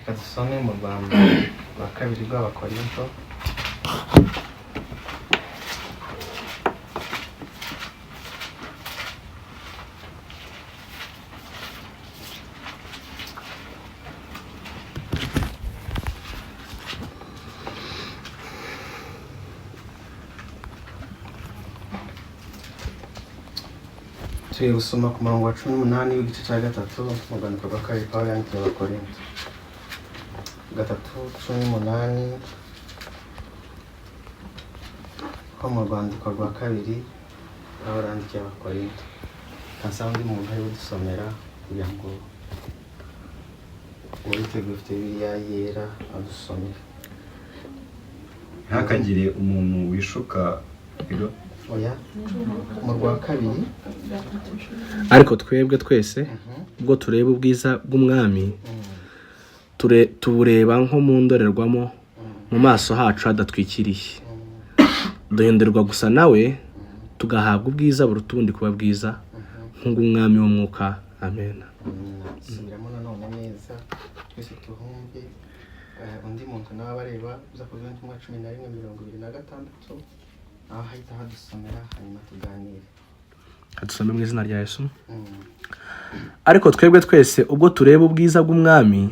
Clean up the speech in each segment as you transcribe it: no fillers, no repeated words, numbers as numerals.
Reka dusome mu Rwanda rwa kabiri rw'Abakorinto. Tugiye gusoma ku murongo wa 18 w'igice cya gatatu mu rwandiko rwa kabiri Pawulo yandikiye Abakorinto. 3:18 ho mu rwandiko rwa kabiri Pawulo yandikiye Abakorinto. Kansaba undi muntu ari budusomera kugira ngo uwiteguye ufite Bibiliya yera adusomere. Ntihakagire umuntu wishuka ego. Oya, mu rwa kabiri. Ariko twebwe twese, ubwo tureba ubwiza bw'Umwami, tubureba nko mu ndorerwamo, mu maso hacu hadatwikiriye, duhindurirwa gusa nawe, tugahabwa ubwiza buruta ubundi kuba bwiza, nk'ubw'Umwami w'umwuka. Amen. Subiramo nanone neza twese tuhumve. Undi muntu nawe abareba uza kuvuga intumwa 11:26, aho ahita hadusomera, hanyuma tuganire. Dusome mu izina rya Yesu. Ariko twebwe twese, ubwo tureba ubwiza bw'Umwami,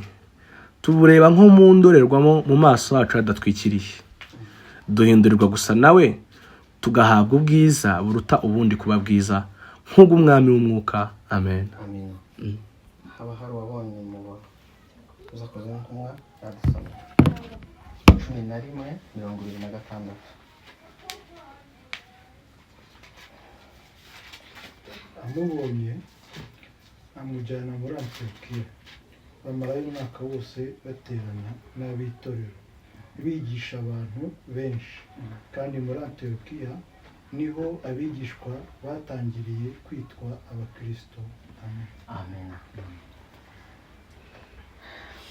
tubureba nko mu ndorerwamo, mu maso hacu hadatwikiriye, duhindurirwa gusa nawe, tugahabwa ubwiza buruta ubundi kuba bwiza, nk'ubw'Umwami w'umwuka. Amen. Amina. Haba hari uwabonye mu uza kuza intumwa yadusomera 11:26? Amubonye amujyana muri Antiyokiya, bamarayo umwaka wose baterana n'ab'itorero, bigisha abantu benshi. Kandi muri Antiyokiya niho abigishwa batangiriye kwitwa Abakristo. Amen. Amen.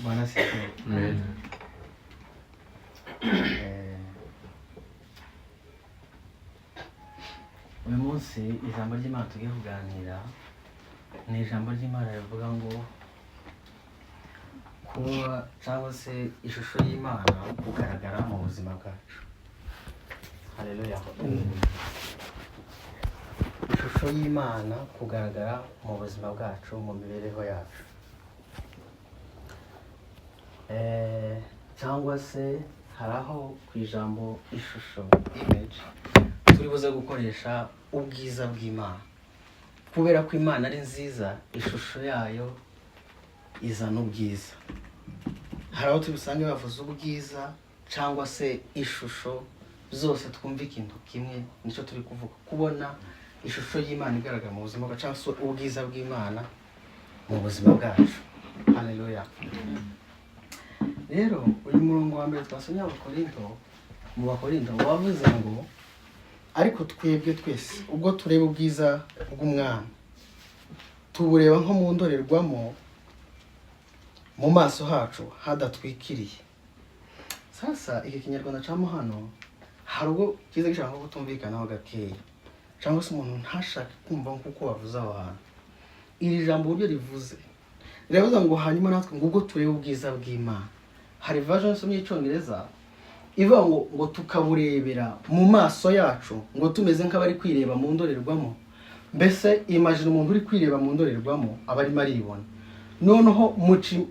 Bwana asifiwe. Amen. Uyu munsi ijambo ry'Imana tugiye kuganira ni ijambo ry'Imana rivuga ngo kuba cyangwa se ishusho y'Imana kugaragara mu buzima bwacu. Haleluya! Ishusho y'Imana kugaragara mu buzima bwacu, mu mibereho yacu, cyangwa se hari aho ku ijambo ishusho, image, turi buze gukoresha ubwiza bw'Imana, kubera ko Imana ari nziza, ishusho yayo izana ubwiza. Hari aho tubisange bavuze ubwiza cyangwa se ishusho, zose twumva ikintu kimwe, nicyo turi kuvuga: kubona ishusho y'Imana igaragara mu buzima bwacu, cyangwa se ubwiza bw'Imana mu buzima bwacu. Haleluya! Rero uyu murongo wa mbere twasomye Abakorinto, mu Bakorinto, wavuze ngo: "Ariko twebwe twese, ubwo tureba ubwiza bw'Umwami, tubureba nko mu ndorerwamo, mu maso hacu hadatwikiriye." Sasa iki Kinyarwanda camo hano hari ubwo kiza gishaka nko kutumvikanaho gakeya, cyangwa se umuntu ntashake kumva nk'uko bavuze aho hantu. Iri jambo uburyo rivuze, riravuga ngo: "Hanyuma natwe ngo ubwo tureba ubwiza bw'Imana." Hari version nsomye y'Icyongereza ivuga ngo "tukaburebera mu maso yacu", ngo tumeze nk'abari kwireba mu ndorerwamo. Mbese imagine umuntu uri kwireba mu ndorerwamo, aba arimo aribona, noneho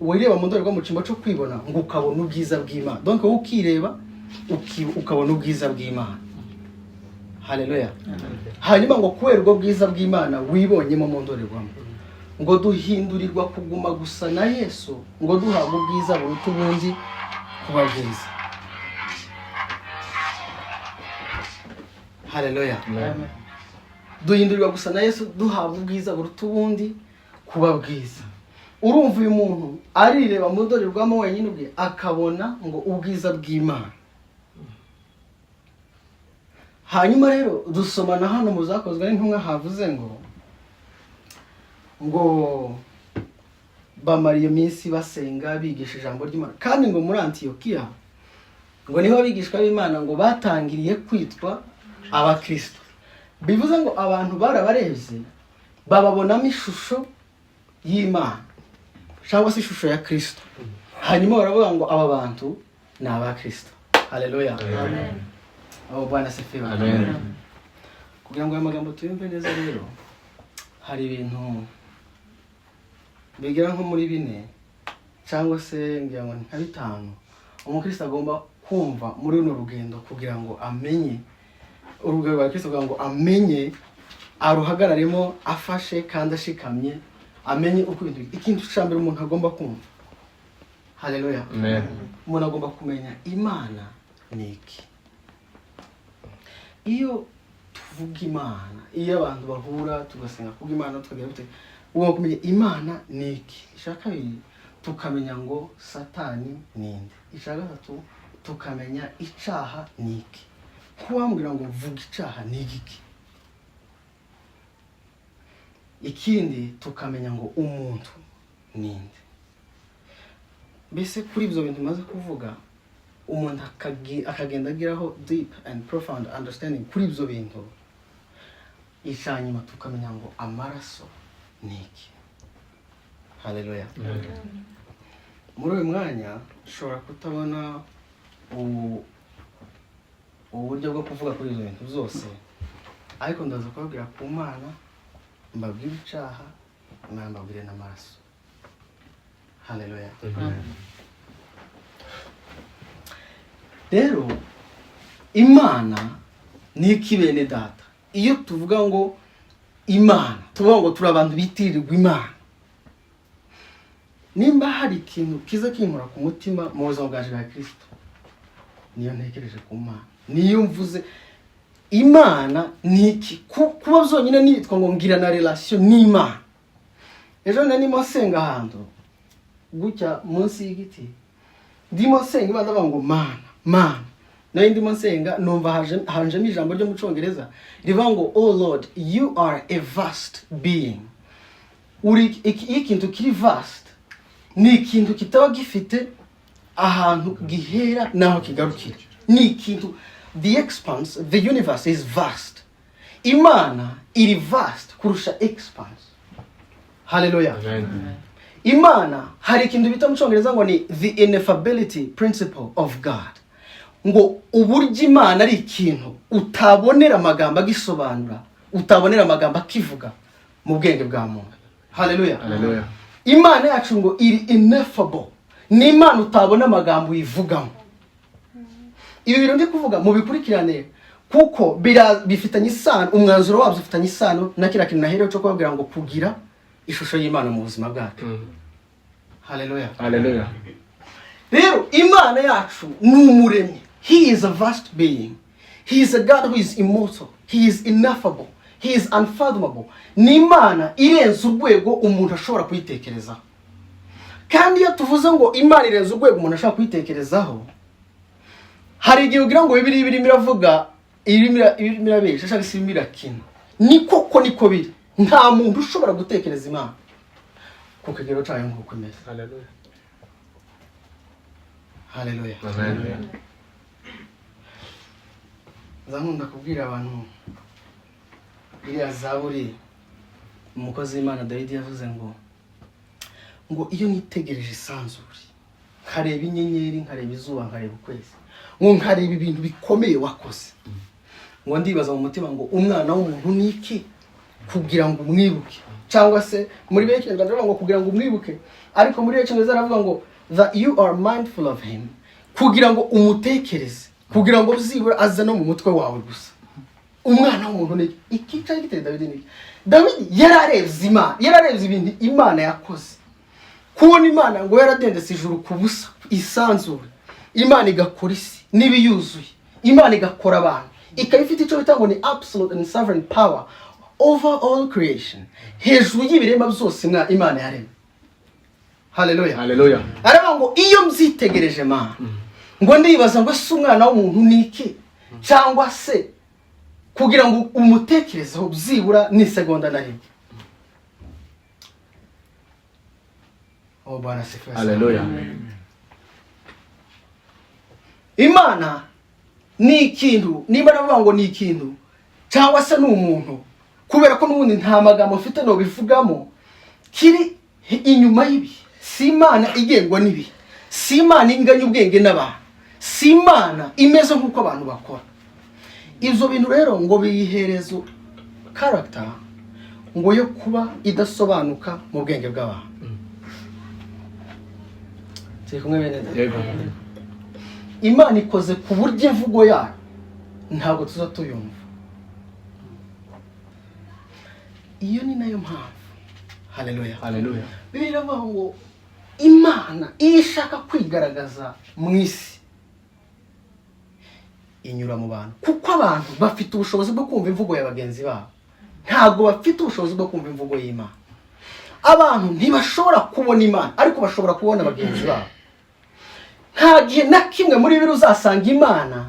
wireba mu ndorerwamo, mu cyimbo cyo kwibona, ngo ukabona ubwiza bw'Imana. Donc wowe ukireba, ukabona ubwiza bw'Imana. Haleluya! Hanyuma ngo kubera ubwo bwiza bw'Imana wibonyemo mu ndorerwamo, ngo duhindurirwa kuguma gusa na Yesu, ngo duhabwe ubwiza buruta ubundi kuba bwiza. Haleluya! Duhindurirwa gusa na Yesu, duhabwa ubwiza buruta ubundi kuba bwiza. Urumva, uyu muntu arireba mu ndorerwamo wenyine ubwe, akabona ngo ubwiza bw'Imana. Hanyuma rero dusomana hano mu Zakozwe n'Intumwa, havuze ngo bamara iyo minsi basenga, bigisha ijambo ry'Imana, kandi ngo muri Antiyokiya ngo niho abigishwa b'Imana ngo batangiriye kwitwa Abakristo. Bivuze ngo abantu barabarebye, bababonamo ishusho y'Imana cyangwa se ishusho ya Kristo. Hanyuma baravuga ngo aba bantu ni aba Kristo. Haleluya! Oh, Bwana asifiwe. Amen. Kugira ngo aya magambo tuyumve neza rero, hari ibintu bigera nko muri bine cyangwa se ngira ngo ni nka bitanu umukristo agomba kumva muri runo rugendo kugira ngo amenye urugendo rwa Kristo, kugira ngo amenye aruhagararemo afashe kandi ashikamye, amenye uko ibintu ikintu cya mbere umuntu agomba kumva, haleluya, Amen. umuntu agomba kumenya Imana ni iki. Iyo tuvuga Imana, iyo abantu bahura tugasenga kuvuga Imana, tukagira gute, ugomba kumenya Imana ni iki. Icya kabiri, tukamenya ngo Satani ni nde. Icya gatatu, tukamenya icaha ni iki. Kuwambwira ngo vuga icaha ni igiki. Ikindi, tukamenya ngo umuntu ni nde. Mbese kuri ibyo bintu maze kuvuga, umuntu akagenda ageraho deep and profound understanding kuri ibyo bintu. Icya nyuma, tukamenya ngo amaraso ni iki. Haleluya! Muri uyu mwanya ushobora kutabona uburyo bwo kuvuga kuri ibyo bintu byose, ariko ndaza kubabwira ku Mana, mbabwire icaha, mbabwire n'amaraso. Haleluya! Rero Imana ni iki, bene Data? Iyo tuvuga ngo Imana, tuvuga ngo turi abantu bitirirwa Imana, nimba hari ikintu kiza kinkora ku mutima mu buzima bwaje bwa Kirisito, niyo ntekereje ku Mana, niyo mvuze Imana ni iki, kuba byonyine nitwa ngo ngira na relation n'Imana. Ejo nari ndimo nsenga ahantu gutya munsi y'igiti, ndimo nsenga Imana, ndavuga ngo Mana, Mana. Nari ndimo nsenga, numva hanjemo ijambo ryo mu Cyongereza rivuga ngo: "Oh Lord, you are a vast being." Uri iyo ikintu kiri vast, ni ikintu kitaba gifite ahantu gihera n'aho kigarukira, ni ikintu, the expanse, the universe is vast. Imana iri vast kurusha expanse. Haleluya! Imana, hari ikintu bita mu Cyongereza ngo ni the ineffability principle of God, ngo uburyo Imana ari ikintu utabonera amagambo agisobanura, utabonera amagambo akivuga mu bwenge bwa muntu. Haleluya! Haleluya. Imana yacu ngo iri ineffable, ni Imana utabona amagambo uyivugamo. Ibi bintu ndi kuvuga mubikurikirane, kuko bifitanye isano, umwanzuro wabyo ufitanye isano na kiriya kintu naherewe cyo kubabwira ngo kugira ishusho y'Imana mu buzima bwacu. Haleluya! Haleluya. Rero Imana yacu ni umuremyi. He is a vast being. He is a God who is immortal. He is ineffable. He is unfathomable. Ni Imana irenze urwego umuntu ashobora kuyitekerezaho. Kandi iyo tuvuze ngo Imana irenze urwego umuntu ashobora kuyitekerezaho, hari igihe ugira ngo Bibiliya irimo iravuga, irimo irabesha cyangwa se irimo irakina. Ni koko, niko biri. Nta muntu ushobora gutekereza Imana ku kigero cyayo nk'uko imeze. Haleluya. Haleluya! Amen. Nza nkunda kubwira abantu iriya zaburi umukozi w'Imana Dawidi yavuze ngo iyo nitegereje isanzure, nkareba inyenyeri, nkareba izuba, nkareba ukwezi, ngo nkareba ibintu bikomeye wakoze, ngo ndibaza mu mutima ngo umwana w'umuntu ni iki kugira ngo umwibuke? Cyangwa se muri benshi Kinyarwanda baravuga ngo kugira ngo umwibuke, ariko muri Cyongereza aravuga ngo that you are mindful of him, kugira ngo umutekereze, kugira ngo byibura aze no mu mutwe wawe gusa. Umwana w'umuntu ni iki? Iki cyari giteye Dawidi ni iki? Dawidi yararebye Imana, yararebye ibintu Imana yakoze, kubona Imana ngo yaradendetse ijuru ku busa, isanzure, Imana igakora isi n'ibiyuzuye, Imana igakora abantu, ikaba ifite icyo bita ngo ni absolute and sovereign power over all creation, hejuru y'ibiremwa byose Imana yaremye. Haleluya! Haleluya. Aravuga ngo iyo mbyitegereje, Mana, ngo ndibaza ngo ese umwana w'umuntu ni iki, cyangwa se kugira ngo umutekerezeho byibura n'isegonda na rimwe? Oh, Bwana asifiwe sana. Haleluya. Imana ni ikintu, nimba navuga ngo ni ikintu cyangwa se ni umuntu, kubera ko n'ubundi nta magambo mfite nobivugamo, kiri inyuma y'ibihe. Si Imana igengwa n'ibihe. Si Imana inganya ubwenge n'abantu, si Imana imeze nk'uko abantu bakora. Ibyo bintu rero ngo biyihereza character ngo yo kuba idasobanuka mu bwenge bw'abantu. Turi kumwe, bene data? Yego. Imana ikoze ku buryo imvugo yayo ntabwo tuza tuyumva. Iyo ni nayo mpamvu, haleluya, Haleluya. Bibiliya iravuga ngo Imana iyo ishaka kwigaragaza mu isi inyura mu bantu, kuko abantu bafite ubushobozi bwo kumva imvugo ya bagenzi babo, ntabwo bafite ubushobozi bwo kumva imvugo y'Imana. Abantu ntibashobora kubona Imana, ariko bashobora kubona bagenzi babo. Nta gihe na kimwe muri Bibiliya uzasanga Imana.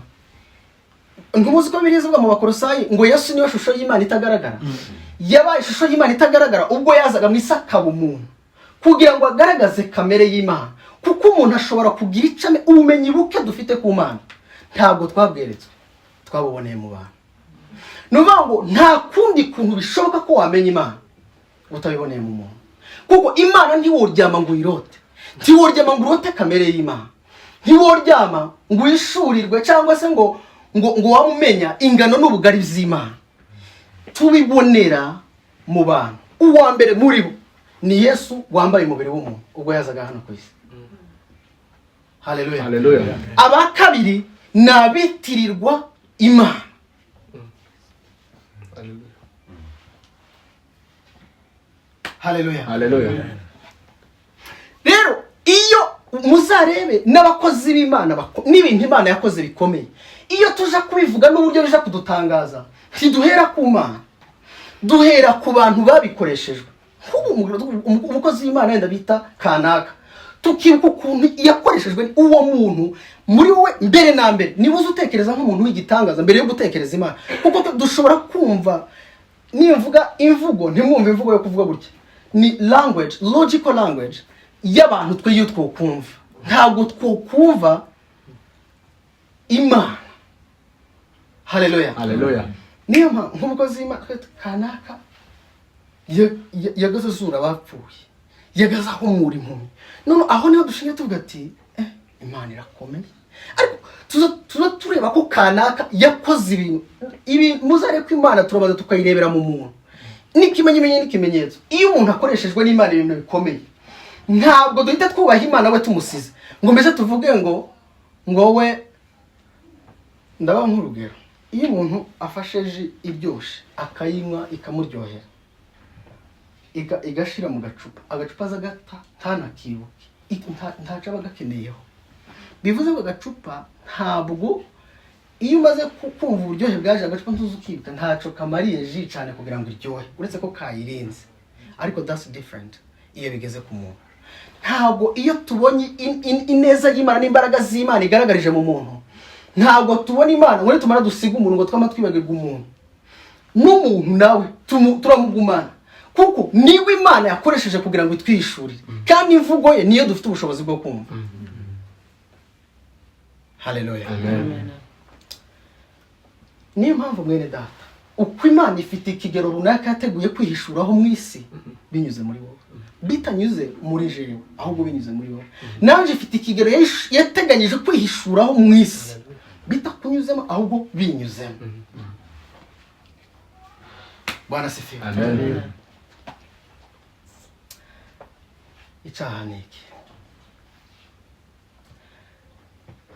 Ntumuzi ko Bibiliya ivuga mu Bakorosayi ngo Yesu niwe shusho y'Imana itagaragara? Yabaye ishusho y'Imana itagaragara ubwo yazaga mu isi akaba umuntu kugira ngo agaragaze kamere y'Imana, kuko umuntu ashobora kugira icame. Ubumenyi buke dufite ku Mana ntabwo twabweretswe, twabuboneye mu bantu. Ni ukuvuga ngo nta kundi kuntu bishoboka ko wamenya Imana utabiboneye mu muntu, kuko Imana ntiworyama ngo uyirote, ntiworyama ngo urote kamere y'Imana, ntiworyama ngo uhishurirwe cyangwa se ngo waba umenya ingano n'ubugari by'Imana. Tubibonera mu bantu. Uwa mbere muri bo ni Yesu wambaye umubiri w'umuntu ubwo yazaga hano ku isi. Haleluya. Haleluya. Aba kabiri ni abitirirwa Imana. Haleluya. Haleluya. Haleluya. Rero iyo muzarebe n'abakozi b'Imana n'ibintu Imana yakoze bikomeye, iyo tuja kubivuga n'uburyo bija kudutangaza, ntiduhera ku Mana, duhera ku bantu babikoreshejwe. Nk'ubu umukozi w'Imana wenda bita kanaka, tukibuka ukuntu yakoreshejwe uwo muntu. Muri wowe mbere na mbere niba uzi utekereza nk'umuntu w'igitangaza mbere yo gutekereza Imana, kuko dushobora kumva nimvuga imvugo ntimwumve. Imvugo yo kuvuga gutya ni language, logical language y'abantu. Twe iyo twokumva, ntabwo twokumva Imana. Haleluya. Haleluya. Niyo mpamvu nk'umukozi w'Imana kanaka yagaze azura abapfuye, yagaze ahumura impumyi, none aho niho dushingiye tuvuga ati: "Imana irakomeye." Ariko tuza tureba ko kanaka yakoze ibintu ibi. Muzarebe ko Imana turabanza tukayirebera mu muntu n'ikimenyimenyi n'ikimenyetso. Iyo umuntu akoreshejwe n'Imana ibintu bikomeye, ntabwo duhita twubaha Imana we tumusize, ngo mbese tuvuge ngo we. Ndabaha nk'urugero: iyo umuntu afashe jus iryoshye akayinywa ikamuryohera, igashira mu gacupa, agacupa aza agata ntanakibuke, ntaco aba agakeneyeho. Bivuze ngo agacupa ntabwo, iyo umaze kumva uburyohe bwaje, agacupa ntuzi ukibuka, ntaco kamariye jus cyane kugira ngo iryohe, uretse ko kayirinze. Ariko that's different iyo bigeze ku muntu. Ntabwo iyo tubonye ineza y'Imana n'imbaraga z'Imana igaragarije mu muntu, ntabwo tubona Imana ngo nitumara dusiga umuntu ngo twama twibagirwa umuntu. N'umuntu nawe turamugumana, kuko niwe Imana yakoresheje kugira ngo itwishurire, kandi imvugo ye niyo dufite ubushobozi bwo kumva. Haleluya. Amen. Niyo mpamvu, mwene data, uko Imana ifite ikigero runaka yateguye kwihishuraho mu isi binyuze muri wowe, bitanyuze muri jewe, ahubwo binyuze muri wowe. Nanjye ifite ikigero yateganyije kwihishuraho mu isi bitakunyuzemo, ahubwo binyuzemo. Bwana asifiwe. Amen. Icyaha ni iki?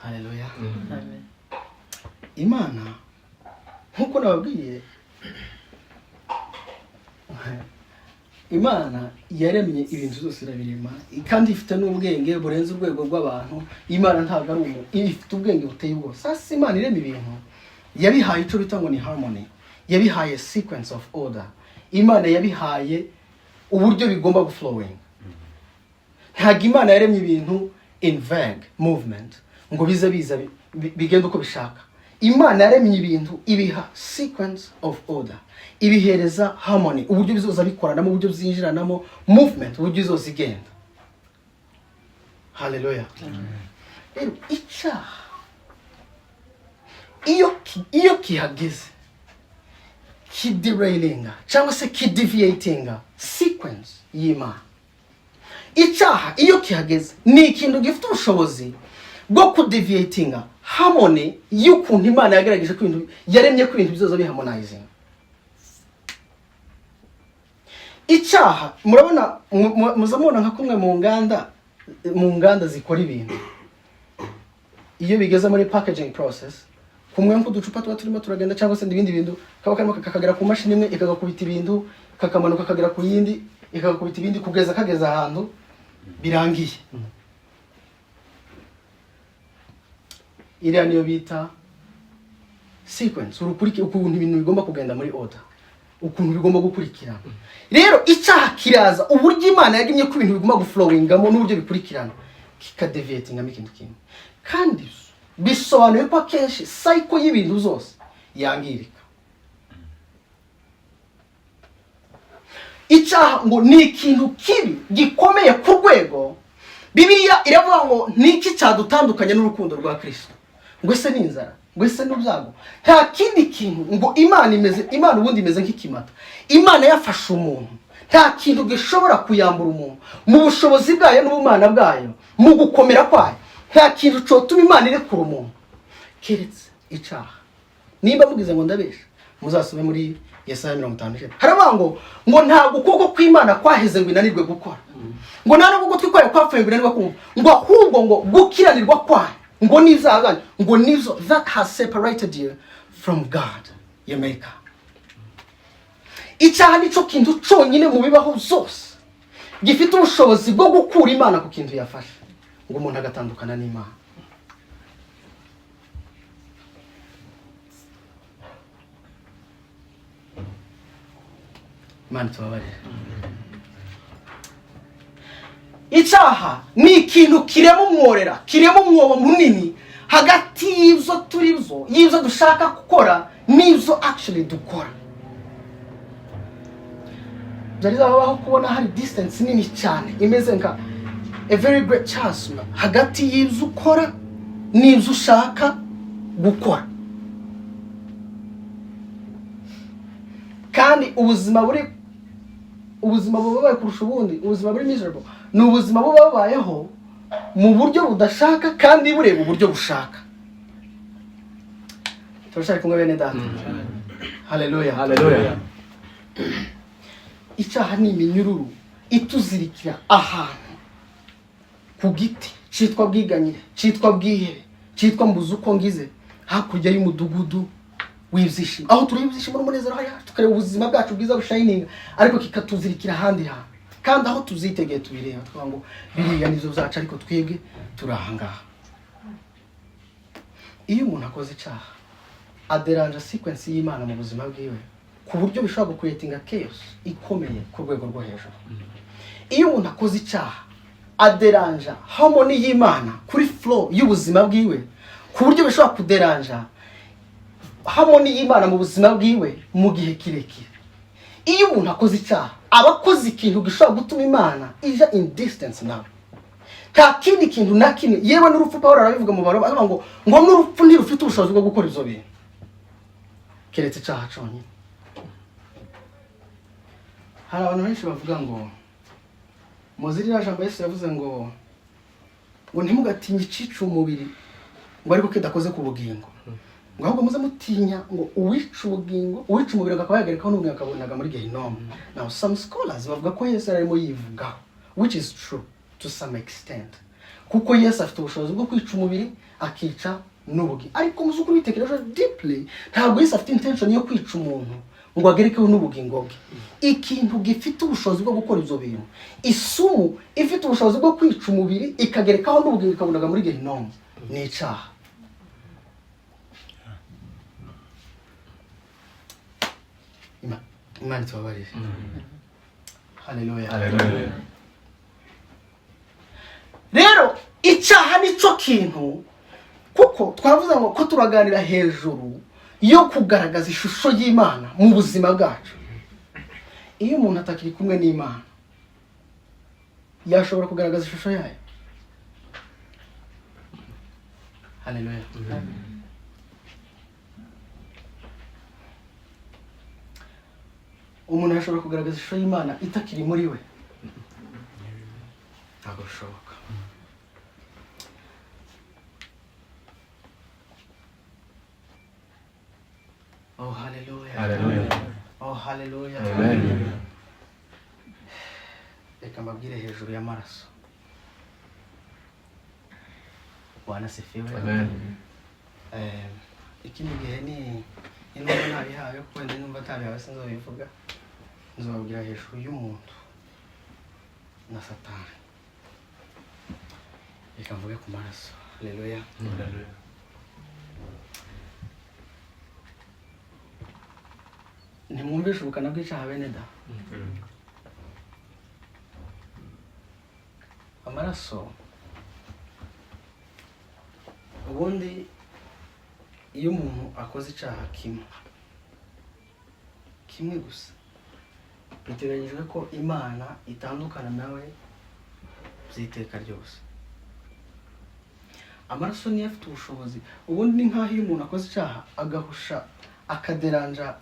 Haleluya. Imana, nk'uko nababwiye, Imana yaremye ibintu byose irabirema, kandi ifite n'ubwenge burenze urwego rw'abantu. Imana ntabwo ari umuntu, ifite ubwenge buteye ubwoba. Sasa Imana irema ibintu, yabihaye icyo bita ngo ni harmony, yabihaye sequence of order. Imana yabihaye uburyo bigomba guflowing. Ntabwo Imana yaremye ibintu in vague movement ngo bize biza bigende uko bishaka. Imana yaremye ibintu ibiha sequence of order, ibihereza harmony, uburyo bizoza bikoranamo, uburyo byinjiranamo, movement, uburyo izoza igenda. Haleluya. Rero icyaha iyo kihageze kiderailinga cyangwa se kideviatinga sequence y'Imana. Icyaha iyo kihageze ni ikintu gifite ubushobozi bwo kudeviatinga harmony y'ukuntu Imana yagerageje ko ibintu yaremye, ko ibintu bizoza biharmonizinga. Icyaha, murabona, muza mubona nka kumwe mu nganda zikora ibintu, iyo bigeze muri packaging process, kumwe nk'uducupa tuba turimo turagenda cyangwa se ibindi bintu kaba karimo, kakagera ku mashini imwe ikagakubita ibintu, kakamanuka kakagera ku yindi ikagakubita ibindi, kugeza kageze ahantu birangiye. Iriya niyo bita sequence, urukuriki, ukuntu ibintu bigomba kugenda muri order, ukuntu bigomba gukurikirana. Rero icyaha kiraza, uburyo Imana yagennye ko ibintu bigomba guflowingamo n'uburyo bikurikirana, kikadeviatingamo ikintu kimwe. Kandi bisobanuye ko akenshi cycle y'ibintu zose yangirika. Icyaha ngo ni ikintu kibi gikomeye ku rwego Bibiliya iravuga ngo: "Niki cyadutandukanya n'urukundo rwa Kirisito?" Ngo ese ni inzara? Ngo ese n'ibyago? Nta kindi kintu. Ngo Imana imeze, Imana ubundi imeze nk'ikimata. Imana yafashe umuntu, nta kintu gishobora kuyambura umuntu mu bushobozi bwayo n'ubumana bwayo, mu gukomera kwayo. Nta kintu cyotuma Imana irekura umuntu keretse icyaha. Nimba mugize ngo ndabesha, muzasome muri Yesaya 59. Haravuga ngo ntabwo ukuboko kw'Imana kwaheze ngo inanirwe gukora, ngo nta nubwo ugutwi kwayo kwapfuye ngo inanirwe kumva, ngo ahubwo ngo gukiranirwa kwayo ngo n'ibyaha byanyu ngo nizo that has separated you from God your maker. Icyaha nicyo kintu cyonyine mu bibaho zose gifite ubushobozi bwo gukura Imana ku kintu yafashe, ngo umuntu agatandukana n'Imana. Imana tubabarire. Icyaha ni ikintu kirema umworera, kirema umwobo munini hagati y'ibyo turi byo, y'ibyo dushaka gukora n'ibyo actually dukora. Byari zabaho kubona hari distance nini cyane, imeze nka a very great chasm, hagati y'ibyo ukora n'ibyo ushaka gukora. Kandi ubuzima buri, ubuzima bubabaye kurusha ubundi, ubuzima buri miserable, ni ubuzima buba bubayeho mu buryo budashaka kandi bureba uburyo bushaka. Turashaka kumwe, bene data? Haleluya! Haleluya. Icyaha ni iminyururu ituzirikira ahantu ku giti cyitwa bwiganyire, cyitwa bwihebe, cyitwa mbuze uko ngize, hakurya y'umudugudu w'ibyishimo, aho tureba ibyishimo n'umunezero hariya, tukareba ubuzima bwacu bwiza bushininga, ariko kikatuzirikira ahandi hantu. Kandi aho tuzitegeye tubireba, tukavuga ngo biriya nibyo byacu, ariko twebwe turi aha ngaha. Iyo umuntu akoze icyaha, aderanja sequence y'Imana mu buzima bwiwe ku buryo bishobora gucreatinga chaos ikomeye ku rwego rwo hejuru. Iyo umuntu akoze icyaha, aderanja harmony y'Imana kuri flow y'ubuzima bwiwe ku buryo bishobora kuderanja harmony y'Imana mu buzima bwiwe mu gihe kirekire. Iyo umuntu akoze icyaha, aba akoze ikintu gishobora gutuma Imana ija in distance nawe. Nta kindi kintu na kimwe, yewe n'urupfu. Pawulo arabivuga mu Baroma, aravuga ngo n'urupfu ntirufite ubushobozi bwo gukora ibyo bintu, keretse icyaha cyonyine. Hari abantu benshi bavuga ngo muzi ririya jambo Yesu yavuze ngo ntimugatinye icica umubiri, ngo ariko kidakoze ku bugingo, ngo ahubwo muze mutinya ngo uwica ubugingo, uwica umubiri akaba yagerekaho n'ubugingo akabonaga muri gehinomu. Now some scholars bavuga ko Yesu yari arimo yivugaho, which is true to some extent, kuko Yesu afite ubushobozi bwo kwica umubiri akica n'ubugingo. Ariko mu by'ukuri bitekereje deeply, ntabwo Yesu afite intention yo kwica umuntu ngo agerekeho n'ubugingo bwe. Ikintu gifite ubushobozi bwo gukora ibyo bintu, isumu ifite ubushobozi bwo kwica umubiri ikagerekaho n'ubugingo ikabunaga muri gehinomu, ni icyaha. Imana itubabarire. Haleluya! Haleluya. Rero icyaha nicyo kintu, kuko twavuze ngo ko turaganira hejuru yo kugaragaza ishusho y'Imana mu buzima bwacu. Iyo umuntu atakiri kumwe n'Imana, yashobora kugaragaza ishusho yayo? Haleluya! Umuntu yashobora kugaragaza ishusho y'Imana itakiri muri we? Birashoboka. Oh, haleluya! Hallelujah. Oh, haleluya! Amen. Reka mbabwire hejuru y'amaraso. Bwana asifiwe. Amen. Ikindi gihe ni numva nabihawe, kuko wenda numva atabihawe sinzobivuga, nzobabwira hejuru y'umuntu na Satani. Reka mvuge ku maraso. Haleluya! Hallelujah. Ntimwumvishe ubukana bw'icyaha, bene da? Amaraso ubundi, iyo umuntu akoze icyaha kimwe, kimwe gusa, biteganyijwe ko Imana itandukana nawe by'iteka ryose. Amaraso niyo afite ubushobozi. Ubundi ni nk'aho iyo umuntu akoze icyaha agahusha, akaderanja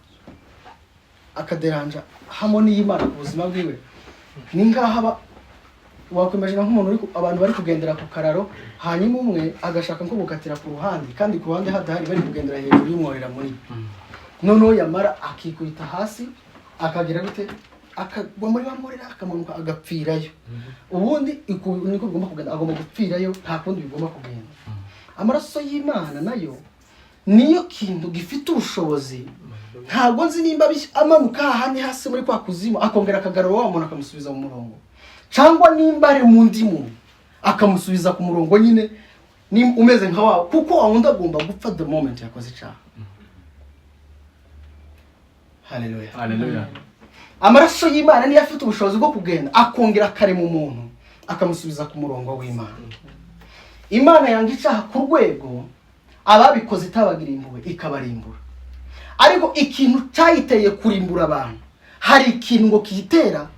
hamwe n'iy'Imana ku buzima bwiwe, ni nk'aho aba wakwimagina nk'umuntu abantu bari kugendera ku kararo, hanyuma umwe agashaka nko gukatira ku ruhande, kandi ku ruhande hadahari, bari kugendera hejuru y'umworera munini. Noneho yamara akikubita hasi, akagira gute, akagwa muri wa mworera, akamanuka agapfirayo. Ubundi niko bigomba kugenda, agomba gupfirayo, nta kundi bigomba kugenda. Amaraso y'Imana nayo niyo kintu gifite ubushobozi. Ntabwo nzi nimba amanuka hahandi hasi muri kwa kuzimu, akongera akagarura wa muntu, akamusubiza mu murongo, cyangwa nimba ari mu ndi muntu akamusubiza ku murongo nyine ni umeze nka wawe, kuko wa wundi agomba gupfa the moment yakoze icyaha. Haleluya! Hallelujah. Amaraso y'Imana niyo afite ubushobozi bwo kugenda akongera akarema umuntu, akamusubiza ku murongo w'Imana. Imana yanga icyaha ku rwego ababikoze itabagira impuhwe, ikabarimbura. Ariko ikintu cyayiteye kurimbura abantu, hari ikintu ngo kiyitera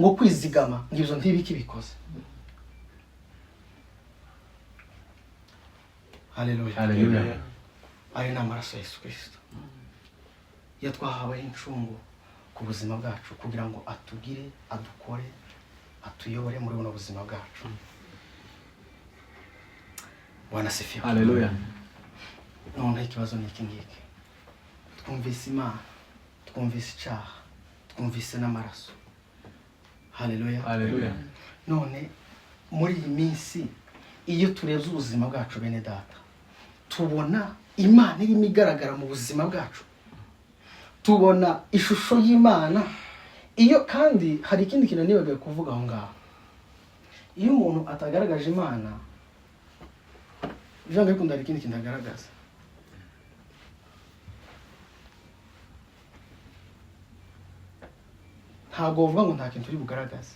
ngo kwizigama, ngo ibyo ntibikibikoze. Haleluya! Hallelujah. Ayo ni amaraso ya Yesu Kirisito iyo twahaweho incungu ku buzima bwacu, kugira ngo atugire, adukore, atuyobore muri buno buzima bwacu. Bwana asifiwe. Hallelujah. Noneho ikibazo ni iki ngiki: twumvise Imana, twumvise icyaha, twumvise n'amaraso. Haleluya! Hallelujah. None muri iyi minsi, iyo turebye ubuzima bwacu, bene data, tubona Imana irimo igaragara mu buzima bwacu? Tubona ishusho y'Imana? Iyo kandi hari ikindi kintu nibagiwe kuvuga aho ngaho: iyo umuntu atagaragaje Imana, byanga bikunda hari ikindi kintu agaragaza. Ntabwo bavuga ngo nta kintu uri bugaragaze.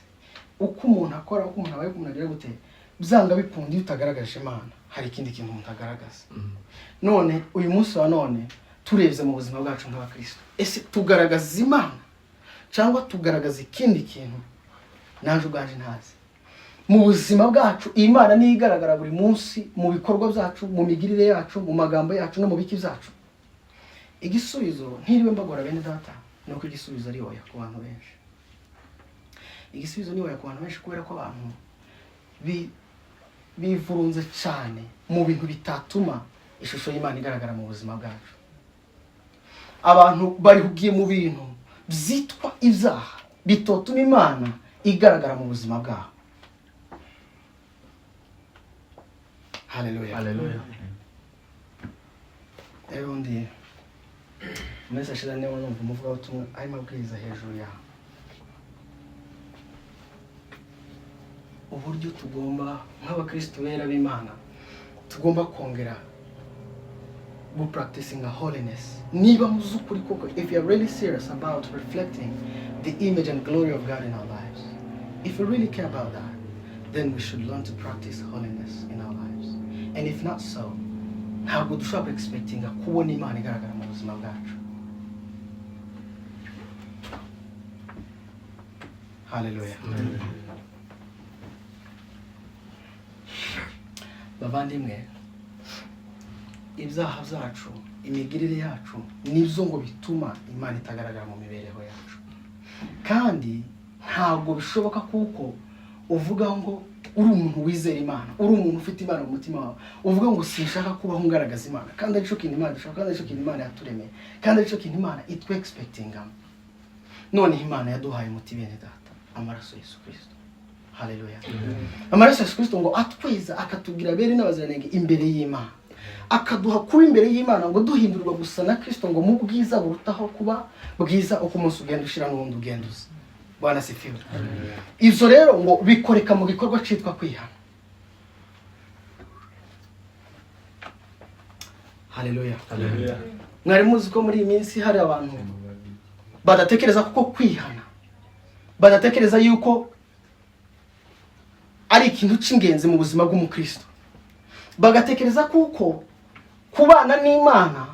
Uko umuntu akora, uko umuntu abaye, uko umuntu agira gute, byanga bikunda iyo utagaragaje Imana hari ikindi kintu umuntu agaragaza. None uyu munsi wa none, turebye mu buzima bwacu nk'abakristo, ese tugaragaza Imana cyangwa tugaragaza ikindi kintu naje ubwanje ntazi? Mu buzima bwacu, Imana niyo igaragara buri munsi mu bikorwa byacu, mu migirire yacu, mu magambo yacu no mu biki byacu? Igisubizo, ntiriwe mbagora bene data, ni uko igisubizo ari oya ku bantu benshi. Igisubizo ni oya ku bantu benshi, kubera ko abantu bivurunze cyane mu bintu bitatuma ishusho y'Imana igaragara mu buzima bwacu. Abantu barihugiye mu bintu byitwa ibyaha bitotuma Imana igaragara mu buzima bwabo. Haleluya! Hallelujah. Rero undi mu minsi yashize niba numva umuvugabutumwa arimo abwiriza hejuru yawe uburyo tugomba nk'abakristo bera b'Imana tugomba kongera gupracticinga holiness. Niba mu z'ukuri koko, if you are really serious about reflecting the image and glory of God in our lives, if we really care about that, then we should learn to practice holiness in our lives. And if not so, ntabwo dushobora expectinga kubona Imana igaragara mu buzima bwacu. Haleluya! Bavandimwe, ibyaha byacu, imigirire yacu, nibyo ngo bituma Imana itagaragara mu mibereho yacu. Kandi ntabwo bishoboka kuko uvuga ngo Uri umuntu wizera Imana, uri umuntu ufite Imana mu mutima wawe, uvuga ngo sinshaka kubaho ngaragaza Imana, kandi aricyo kintu Imana dushaka, kandi aricyo kintu Imana yaturemeye, kandi aricyo kintu Imana itwe expectingamo. Noneho Imana yaduhaye umuti, bene data, amaraso Yesu Kirisito. Haleluya! Amaraso Yesu Kirisito ngo atwiza, akatubwira bere n'abaziranenge imbere y'Imana, akaduha kuba imbere y'Imana, ngo duhindurwa gusa na Kirisito, ngo mu bwiza burutaho kuba bwiza uko umunsi ugenda ushira n'ubundi ugenda uza. Bwana sifiwe! Ibyo rero ngo bikoreka mu gikorwa cyitwa kwihana. Haleluya! Mwari muzi ko muri iyi minsi hari abantu badatekereza kuko kwihana, badatekereza yuko ari ikintu cy'ingenzi mu buzima bw'umukristo, bagatekereza kuko kubana n'Imana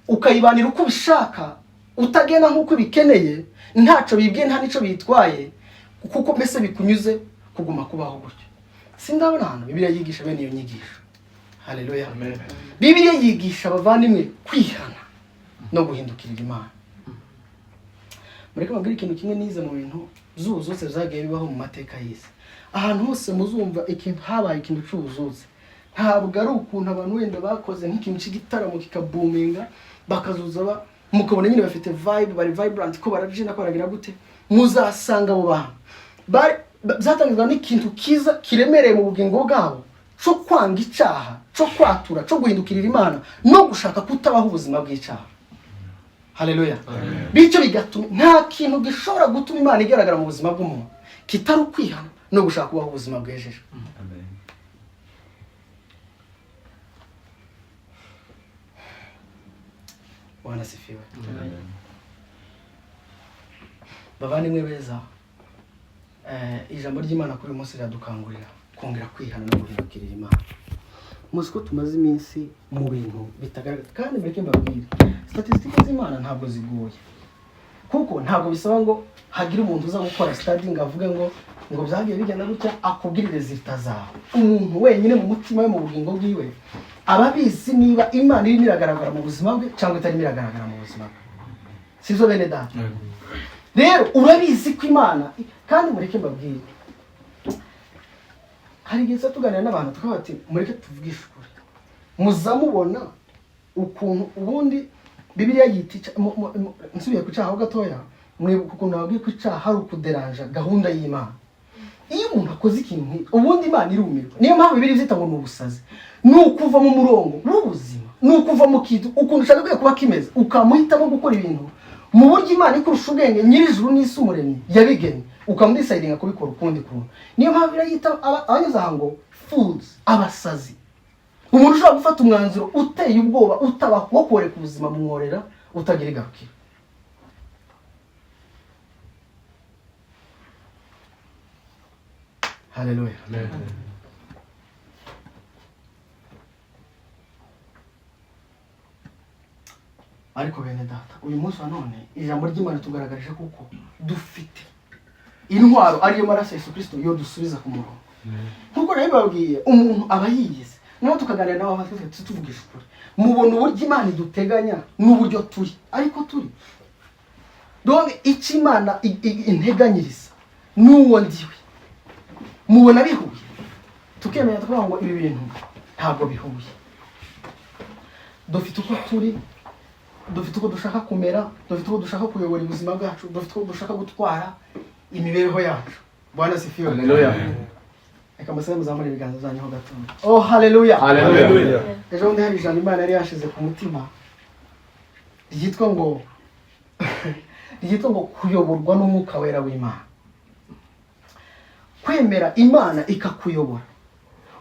ukayibanira uko ubishaka, utagenda nk'uko ubikeneye, ntacyo bibwiye, nta n'icyo bitwaye, kuko mbese bikunyuze kuguma kubaho gutyo. Sindabona ahantu Bibiliya yigisha bene iyo nyigisho. Haleluya! Bibiliya yigisha, abavandimwe, kwihana no guhindukirira Imana. Mureke mbabwire ikintu kimwe nize mu bintu z'ubuzutse zagiye bibaho mu mateka y'isi. Ahantu hose muzumva ikintu habaye ikintu cy'ubuzutse, ntabwo ari ukuntu abantu wenda bakoze nk'ikintu cy'igitaramo kikabuminga, bakazuza mukabona nyine bafite vibe, bari vibrant, ko barabyina, ko baragira gute. Muzasanga abo bantu byatangizwa n'ikintu kiza kiremereye mu bugingo bwabo cyo kwanga icyaha, cyo kwatura, cyo guhindukirira Imana no gushaka kutabaho ubuzima bw'icyaha. Haleluya! Bityo bigatuma nta kintu gishobora gutuma Imana igaragara mu buzima bw'umuntu kitari ukwihana no gushaka kubaho ubuzima bwejeje. Amen. Bwana sifiwe! Bavandimwe beza, ijambo ry'Imana kuri uyu munsi riradukangurira kongera kwihana no guhindukirira Imana. Muzi ko tumaze iminsi mu bintu bitagaragara, kandi mureke mbabwire, statisitike z'Imana ntabwo zigoye, kuko ntabwo bisaba ngo hagire umuntu uza gukora study ngo avuge ngo byagiye bigenda gutya, akubwire résultat zawe. Umuntu wenyine mu mutima we, mu bugingo bwiwe, aba abizi niba Imana irimo iragaragara mu buzima bwe cyangwa itarimo iragaragara mu buzima bwe. Sizo, bene data? Rero urabizi ko Imana, kandi mureke mbabwire, hari igihe tuba tuganira n'abantu tukavuga ati mureke tuvugishe ukuri, muza mubona ukuntu ubundi Bibiliya yita nsubiye ku cyaha ho gatoya, mwibuka ukuntu nababwiye ko icyaha hari ukuderanja gahunda y'Imana. Iyo umuntu akoze ikintu nk'iki, ubundi Imana irumirwa. Niyo mpamvu Bibiliya ibyita ngo ni ubusazi, ni ukuva mu murongo w'ubuzima, ni ukuva mu kintu ukuntu ushaka kuba kimeze, ukamuhitamo gukora ibintu mu buryo Imana ikurusha ubwenge, nyir'ijuru n'isi, umuremyi yabigennye, ukamudecidinga kubikora ukundi kuntu. Niyo mpamvu irayita abanyuze aha ngo fools, abasazi. Umuntu ushobora gufata umwanzuro uteye ubwoba, utabaho, wo koreka ubuzima mworera utagira igarukiro. Haleluya! Ariko bene data, uyu munsi wa none ijambo ry'Imana tugaragarije kuko dufite intwaro, ariyo maraso Yesu Kirisito, yo dusubiza ku murongo. Nkuko rero babwiye, umuntu aba yiyizi. Noneho tukaganira nawe twese tuvugisha ukuri, mubona uburyo Imana iduteganya n'uburyo turi, ariko turi donc icyo Imana integanyiriza n'uwo ndiwe, mubona bihuye? Tukemera tukavuga ngo ibi bintu ntabwo bihuye. Dufite uko turi, dufite uko dushaka kumera, dufite uko dushaka kuyobora ubuzima bwacu, dufite uko dushaka gutwara imibereho yacu. Bwana sifiwe! Haleluya. Reka musabe muzamure ibiganza byanyu ho gatoya. Oh, haleluya! Haleluya. Ejo bundi hari ijambo Imana yari yashize ku mutima ryitwa ngo kuyoborwa n'Umwuka Wera w'Imana, kwemera Imana ikakuyobora.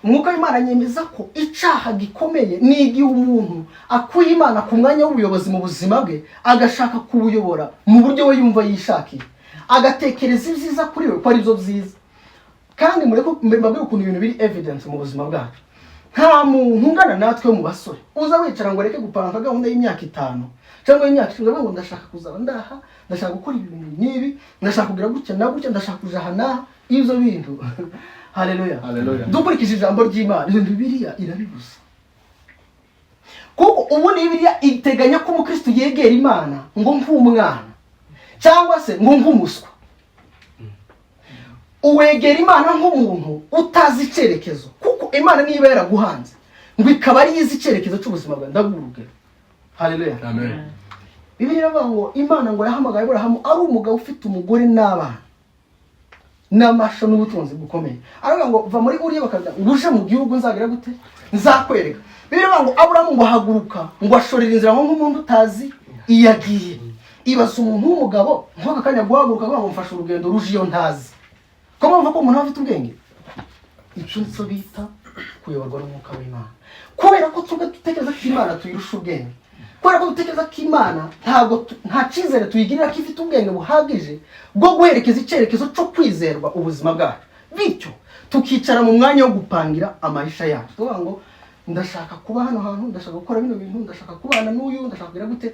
Umwuka w'Imana yemeza ko icyaha gikomeye ni igihe umuntu akuye Imana ku mwanya w'ubuyobozi mu buzima bwe, agashaka kubuyobora mu buryo we yumva yishakiye, agatekereza ibyiza kuri we ko ari byo byiza. Kandi mureke mbabwire ukuntu ibintu biri evidence mu buzima bwacu. Nta muntu ungana natwe mu basore uza wicara ngo areke gupanga gahunda y'imyaka 5 cyangwa y'imyaka 10, ngo ndashaka kuzaba ndaha, ndashaka gukora ibintu n'ibi, ndashaka kugira gutya na gutya, ndashaka kuja aha n'aha. Ibyo bintu, haleluya! Haleluya. Dukurikije ijambo ry'Imana, ibyo Bibiliya irabibuza, kuko ubundi Bibiliya iteganya ko umukristo yegera Imana ngo nk'umwana cyangwa se ngo nk'umuswa. Uwegera Imana nk'umuntu utazi icyerekezo, kuko Imana niba yaraguhanze ngo ikaba ariyo izi icyerekezo cy'ubuzima bwawe. Ndaguha urugero. Haleluya. Amen. Bibiliya iravuga ngo Imana ngo yahamagaye Aburahamu ari umugabo ufite umugore n'abana n'amasho n'ubutunzi bukomeye. Aravuga ngo: "Va muri Uriya bakaza ngo uje mu gihugu nzagira gute? Nzakwereka." Bibiliya iravuga ngo Aburahamu ngo ahaguruka ngo ashorera inzira nko nk'umuntu utazi iyo agiye. Ibaza umuntu w'umugabo nk'aka kanya guhaguruka avuga ngo: "Mfashe urugendo ruje iyo ntazi." Ko mpamva ko umuntu aba afite ubwenge, icyo nicyo bita kuyoborwa n'Umwuka w'Imana. Kubera ko twebwe dutekereza ko Imana tuyirusha ubwenge, kubera ko dutekereza ko Imana ntabwo nta cyizere tuyigirira ko ifite ubwenge buhagije bwo guherekeza icyerekezo cyo kwizerwa ubuzima bwacu, bityo tukicara mu mwanya wo gupangira amahisha yacu, tuvuga ngo: "Ndashaka kuba hano hantu, ndashaka gukora bino bintu, ndashaka kubana n'uyu, ndashaka kugira gute."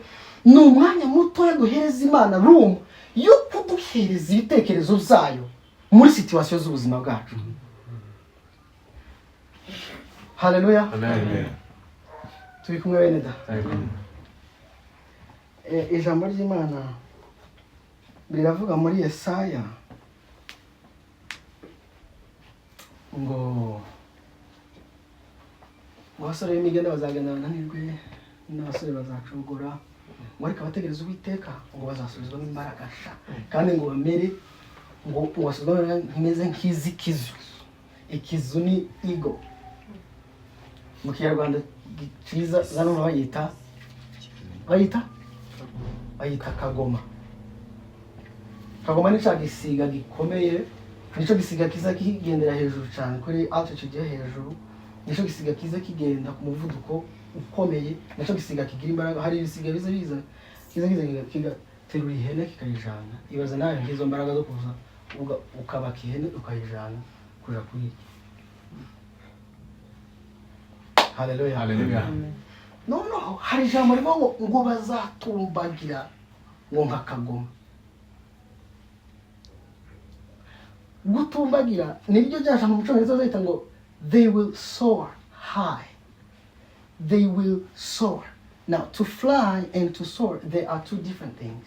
Ni umwanya mutoya duhereza Imana room yo kuduhereza ibitekerezo byayo muri situation z'ubuzima bwacu. Haleluya. Amen. Turi kumwe, bene da? Ijambo ry'Imana riravuga muri Yesaya ngo abasore b'imigenda bazagenda bananirwe, n'abasore bazacogora, ngo ariko abategereza Uwiteka ngo bazasubizwamo imbaraga sha, kandi ngo bamere ngo basubizwamo imbaraga nk'imeze nk'iz'ikizu. Ikizu ni eagle mu Kinyarwanda cyiza. Zano bayita kagoma. Kagoma ni cya gisiga gikomeye, nicyo gisiga kiza kigendera hejuru cyane, kuri altitude yo hejuru. Nicyo gisiga kiza kigenda ku muvuduko ukomeye, nicyo gisiga kigira imbaraga. Hari ibisiga biza biza kiza kiza kigaterura ihene kikayijana. Ibaza nawe nk'izo mbaraga zo kuza ukabaka ihene ukayijana kuja kuyirya. Haleluya. Haleluya. Noneho hari ijambo rivuga ngo bazatumbagira ngo nka kagoma. Gutumbagira niryo rya jambo mu Cyongereza bazahita ngo "They will soar high." They will soar. Now, to fly and to soar, they are two different things.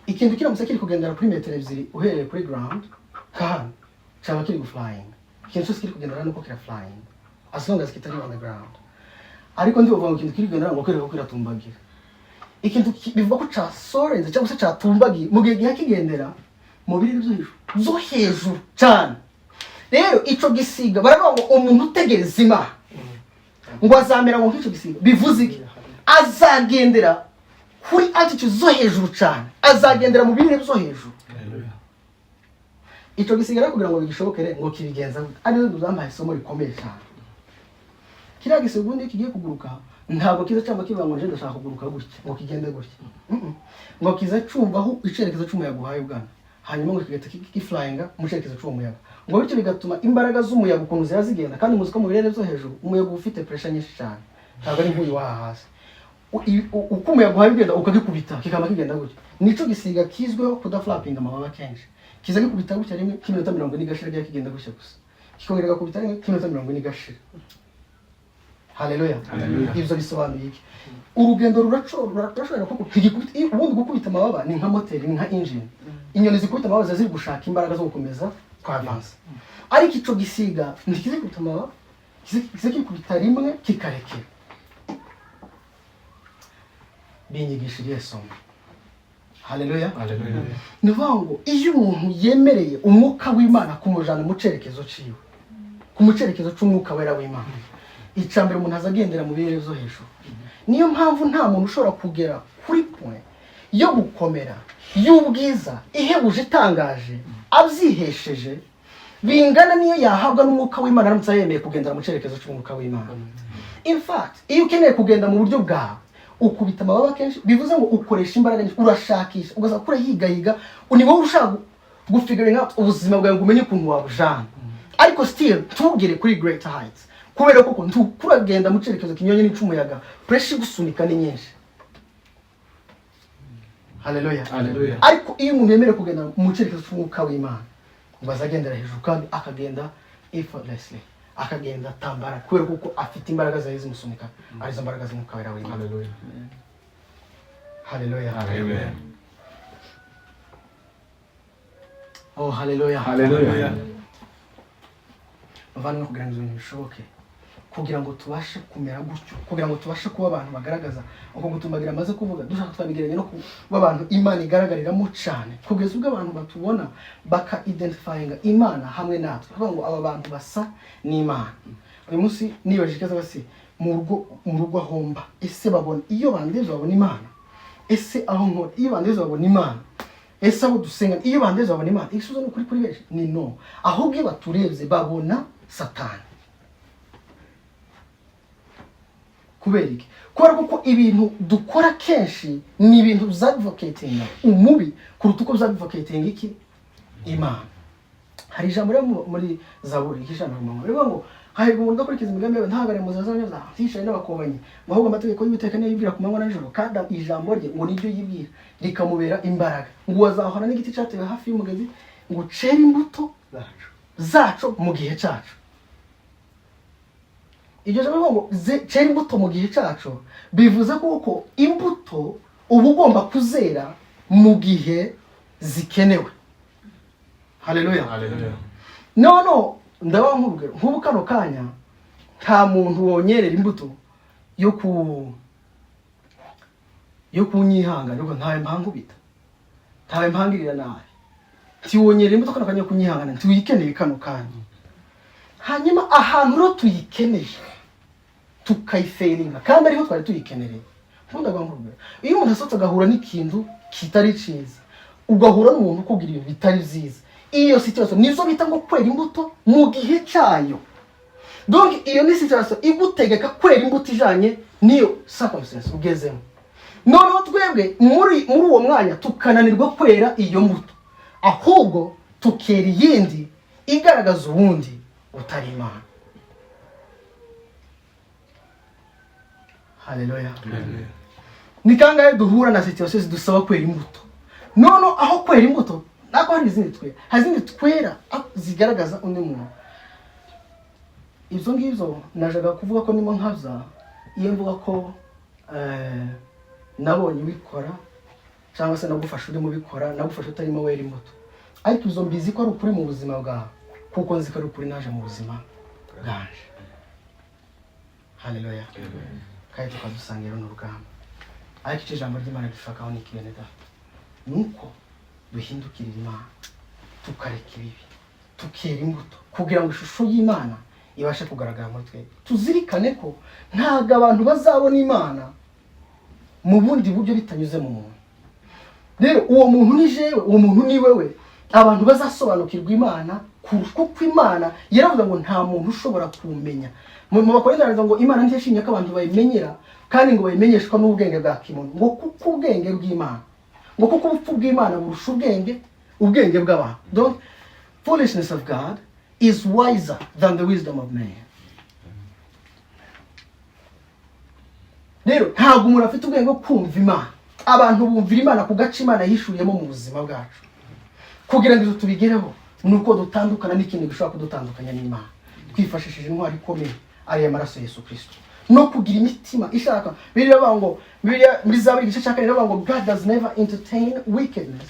Ikintu kiramutse kiri kugendera kuri metero 2 uhereye kuri ground kahano, cyaba kiri guflying. Ikintu cyose kiri kugendera nuko kira flying as long as kitari on the ground. Ariko ndibuvuga ngo ikintu kiri kugendera ngo kwereka ko kiratumbagira. Ikintu bivuga ko casorenze cyangwa se catumbagiye mu gihe giha kigendera mu birere byo hejuru, byo hejuru cyane. Rero ico gisiga, baravuga ngo umuntu utegereza Imana ngo azamera ngo nk'icyo gisiga. Bivuze iki? Azagendera kuri altitude zo hejuru cyane, azagendera mu birere byo hejuru. Ico gisiga rero, kugira ngo bigishobokere, ngo kibigenza gute? Arizo zampaye isomo rikomeye cyane. Kiriya gisiga ubundi iyo kigiye kuguruka, ntabwo kiza cyangwa kivuga ngo: "Nje ndashaka kuguruka gutya," ngo kigende gutya. Ngo kiza cyumva aho icyerekezo cy'umuyaga uhaye ubwana, hanyuma ngo kigahita giflyinga mu cyerekezo cy'uwo muyaga, ngo bityo bigatuma imbaraga z'umuyaga ukuntu ziba zigenda. Kandi muzi ko mu birere byo hejuru umuyaga uba ufite pressure nyinshi cyane, ntabwo ari nk'uyu waha hasi. Uko umuyaga uhaye ugenda ukagikubita, kikaba kigenda gutya. Nico gisiga kizwiho kudaflapinga amababa kenshi. Kiza gikubita gutya rimwe k'iminota 40 igashira, rya kigenda gutya gusa, kikongera gakubita rimwe k'iminota 40 igashira. Haleluya. Haleluya. Ibyo bisobanuye iki? Urugendo rurashobora kuko ntigikubita. Ubundi gukubita amababa ni nka moteri, ni nka engine. Inyoni zikubita amababa ziba ziri gushaka imbaraga zo gukomeza kwavansa, ariko ico gisiga ntikizikubita amababa, kiza kikubita rimwe kikarekera. Binyigisha iriya somo. Haleluya. Haleluya. Ni ukuvuga ngo iyo umuntu yemereye Umwuka w'Imana kumujana mu cyerekezo ciwe, ku mu cyerekezo cy'Umwuka Wera w'Imana, icya mbere umuntu aza agendera mu birere byo hejuru. Niyo mpamvu nta muntu ushobora kugera kuri point yo gukomera y'ubwiza ihebuje itangaje abyihesheje bingana niyo yahabwa n'Umwuka w'Imana aramutse yemeye kugendera mu cyerekezo cy'Umwuka w'Imana. In fact, iyo ukeneye kugenda mu buryo bwawe, ukubita amababa kenshi, bivuze ngo ukoresha imbaraga nyinshi, urashakisha, ugaza kure higayiga. Ni wowe ushaka gufiguring out ubuzima bwawe ngo umenye ukuntu wabujana, ariko still ntugere kuri great heights, kubera ko ntukuragenda mu cyerekezo kinyuranye n'icumuyaga. Pressure igusunika ni nyinshi. Haleluya. Haleluya. Ariko iyo umuntu yemerewe kugenda mu cyerekezo cy'Umwuka w'Imana, ngo azagendera hejuru kandi akagenda effortlessly, akagenda tambara, kubera kuko afite imbaraga zari zimusunika, arizo mbaraga z'Umwuka Wera w'Imana. Haleluya. Haleluya. Amen. Oh, haleluya. Haleluya. Bavandimwe, kugira ngo ibyo bintu bishoboke, kugira ngo tubashe kumera gutyo, kugira ngo tubashe kuba abantu bagaragaza uko gutumbagira amaze kuvuga, dushaka twabigereranya no kuba abantu Imana igaragariramo cyane, kugeza ubwo abantu batubona baka identifyinga Imana hamwe natwe, bavuga ngo aba bantu basa n'Imana. Uyu munsi nibajije ikibazo basi mu rugo aho mba, ese babona, iyo bandebye babona Imana? Ese aho nkora, iyo bandebye babona Imana? Ese abo dusenga, iyo bandebye babona Imana? Igisubizo ni ukuri kuri benshi ni no. Ahubwo iyo baturebye babona Satani. Kubera iki? Kubera ko ibintu dukora kenshi ni ibintu byadvocatinga umubi kuruta uko byadvocatinga iki? Imana. Hari ijambo rero muri Zaburi 120 rivuga ngo hahirwa umuntu udakurikiza imigambi yawe, ntahagarare mu nzira z'abanyabyaha, ntiyicaye n'abakobanyi, ngo ahubwo amategeko y'Uwiteka niyo yibwira ku manywa na nijoro, kandi ijambo rye ngo niryo yibwira rikamubera imbaraga, ngo azahora n'igiti cyatewe hafi y'umugezi, ngo cere imbuto zaco mu gihe cyacu. Iryo jambo rivuga ngo cera imbuto mu gihe cyacu, bivuze kuko imbuto uba ugomba kuzera mu gihe zikenewe. Haleluya! No ndaba nk'urugero, nk'ubu kano kanya nta muntu wonyerera imbuto yo kunyihangana, ariko ntawe mpangubita, ntawe mpangirira nabi. Ntiwonyerera imbuto kano kanya yo kunyihangana, ntiwikeneye kano kanya. Hanyuma ahantu rero tuyikeneye tukayifailinga kandi ariho twari tuyikenereye. Nkunda nk'urugero, iyo umuntu asohotse agahura n'ikintu kitari cyiza, ugahura n'umuntu ukubwira ibintu bitari byiza, iyo situation nizo bita ngo kwera imbuto mu gihe cyayo. Donc iyo ni situation igutegeka kwera imbuto ijanye n'iyo circumstance ugezemo. Noneho twebwe muri uwo mwanya tukananirwa kwera iyo mbuto, ahubwo tukera iyindi igaragaza uwundi utari Imana. Haleluya! Ni kangahe duhura na situation zidusaba kwera imbuto, none aho kwera imbuto nako hari izindi twera zigaragaza undi muntu? Ibyo ngibyo najaga kuvuga ko nimo nkaza iyo mvuga ko nabonye ubikora, cyangwa se nagufasha urimo ubikora, nagufasha utarimo wera imbuto. Ariko izo mbizi ko ari ukuri mu buzima bwawe, kuko nzi ko ari ukuri naje mu buzima bwanje. Haleluya! Kandi tukadusangira n'urugamba. Ariko icyo ijambo ry'Imana dushakaho ni iki, bene data? Ni uko duhindukirira Imana, tukareka ibibi, tukera imbuto, kugira ngo ishusho y'Imana ibashe kugaragara muri twebwe. Tuzirikane ko ntabwo abantu bazabona Imana mu bundi buryo bitanyuze mu muntu. Rero uwo muntu ni jewe, uwo muntu ni wewe. Abantu bazasobanukirwa Imana kuko Imana yaravuga ngo nta muntu ushobora kumenya. Mu Bakorinto baravuga ngo Imana ntiyashimye ko abantu bayimenyera kandi ngo bayimenyeshwa n'ubwenge bwa kimuntu, ngo kuko ubwenge bw'Imana, ngo kuko ubupfu bw'Imana burusha ubwenge bw'abantu. Donc foolishness of God is wiser than the wisdom of man. Rero ntabwo umuntu afite ubwenge bwo kumva Imana. Abantu bumvira Imana ku gace Imana yishuriyemo mu buzima bwacu. Kugira ngo ibyo tubigereho ni uko dutandukana n'ikintu gishobora kudutandukanya n'Imana, twifashishije intwari ikomeye ariyo maraso Yesu Kirisito, no kugira imitima ishaka. Bibiliya iravuga ngo, Bibiliya muri Zaburi igice cya 4 iravuga ngo God does never entertain wickedness,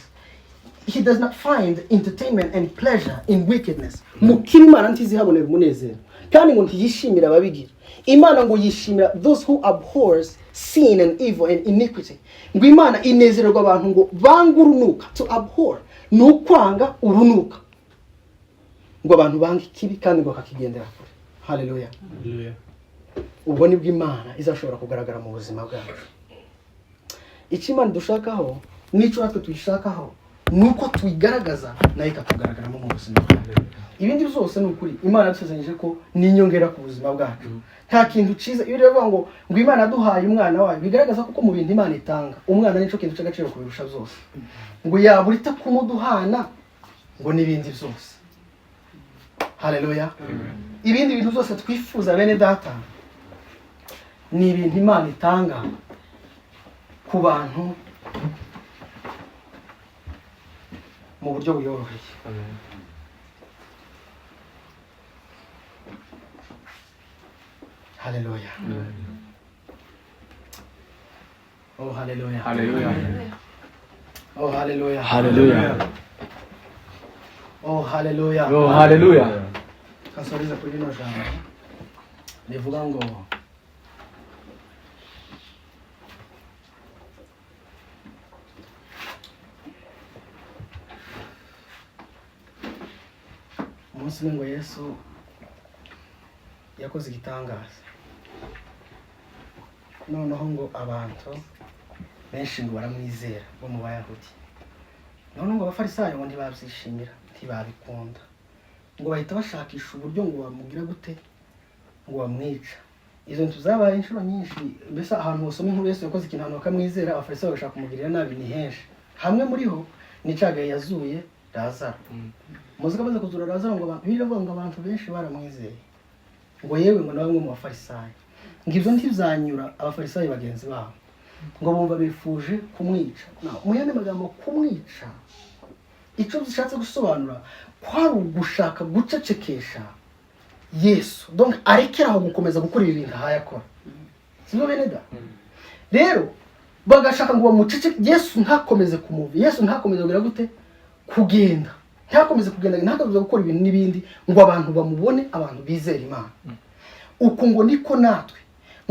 he does not find entertainment and pleasure in wickedness. Mu kibi Imana ntizihabonera umunezero, kandi ngo ntiyishimira ababigira. Imana ngo yishimira those who abhors sin and evil and iniquity. Ngo Imana inezererwa abantu ngo banga urunuka. To abhor ni ukwanga urunuka. Ngo abantu banga ikibi kandi ngo bakakigendera kure. Haleluya! Ubwo nibwo Imana izashobora kugaragara mu buzima bwacu. Icyo Imana dushakaho n'icyo natwe tuyishakaho ni uko tuyigaragaza, nayo ikatugaragaramo mu buzima bwacu. Ibindi byose ni ukuri Imana yadusezeranyije ko ni inyongera ku buzima bwacu. Nta kintu cyiza iyo rero ngo Imana yaduhaye umwana wayo, bigaragaza ko mu bintu Imana itanga umwana nicyo kintu cy'agaciro kubirusha byose. Ngo yabura ite kumuduhana ngo n'ibindi byose? Haleluya! Ibindi bintu byose twifuza, bene data, ni ibintu Imana itanga ku bantu mu buryo buyoroheye. Haleluya! Oh, haleluya! Haleluya! Oh, haleluya! Haleluya! Oh, haleluya! Oh, haleluya! Kansoreze kuri rino jambo rivuga ngo umunsi umwe ngo Yesu yakoze igitangaza, noneho ngo abantu benshi ngo baramwizera bo mu Bayahudi. Noneho ngo Abafarisayo ngo ntibabyishimira, ntibabikunda, ngo bahita bashakisha uburyo ngo bamugira gute, ngo bamwica. Izo nzu zabaye inshuro nyinshi. Mbese ahantu hosoma inkuru Yesu yakoze ikintu, ahantu bakamwizera, Abafarisayo bagashaka kumugirira nabi, ni henshi. Hamwe muri ho ni cagaye yazuye Lazaro. Muzi ko amaze kuzura Lazaro, ngo Bibiliya iravuga ngo abantu benshi baramwizeye, ngo yewe ngo na bamwe mu Bafarisayo. Ngo ibyo ntibyanyura Abafarisayo bagenzi babo, ngo bumva bifuje kumwica. Mu yandi magambo, kumwica icyo bishatse gusobanura kwari ugushaka gucecekesha Yesu, donc arekera aho gukomeza gukora ibi bintu ahaye akora, sibyo bene da? Rero bagashaka ngo bamucece Yesu, ntakomeze kumuva, Yesu ntakomeze kugira gute, kugenda, ntakomeze kugenda, ntakomeze gukora ibintu n'ibindi, ngo abantu bamubone, abantu bizere Imana. Uku ngo niko natwe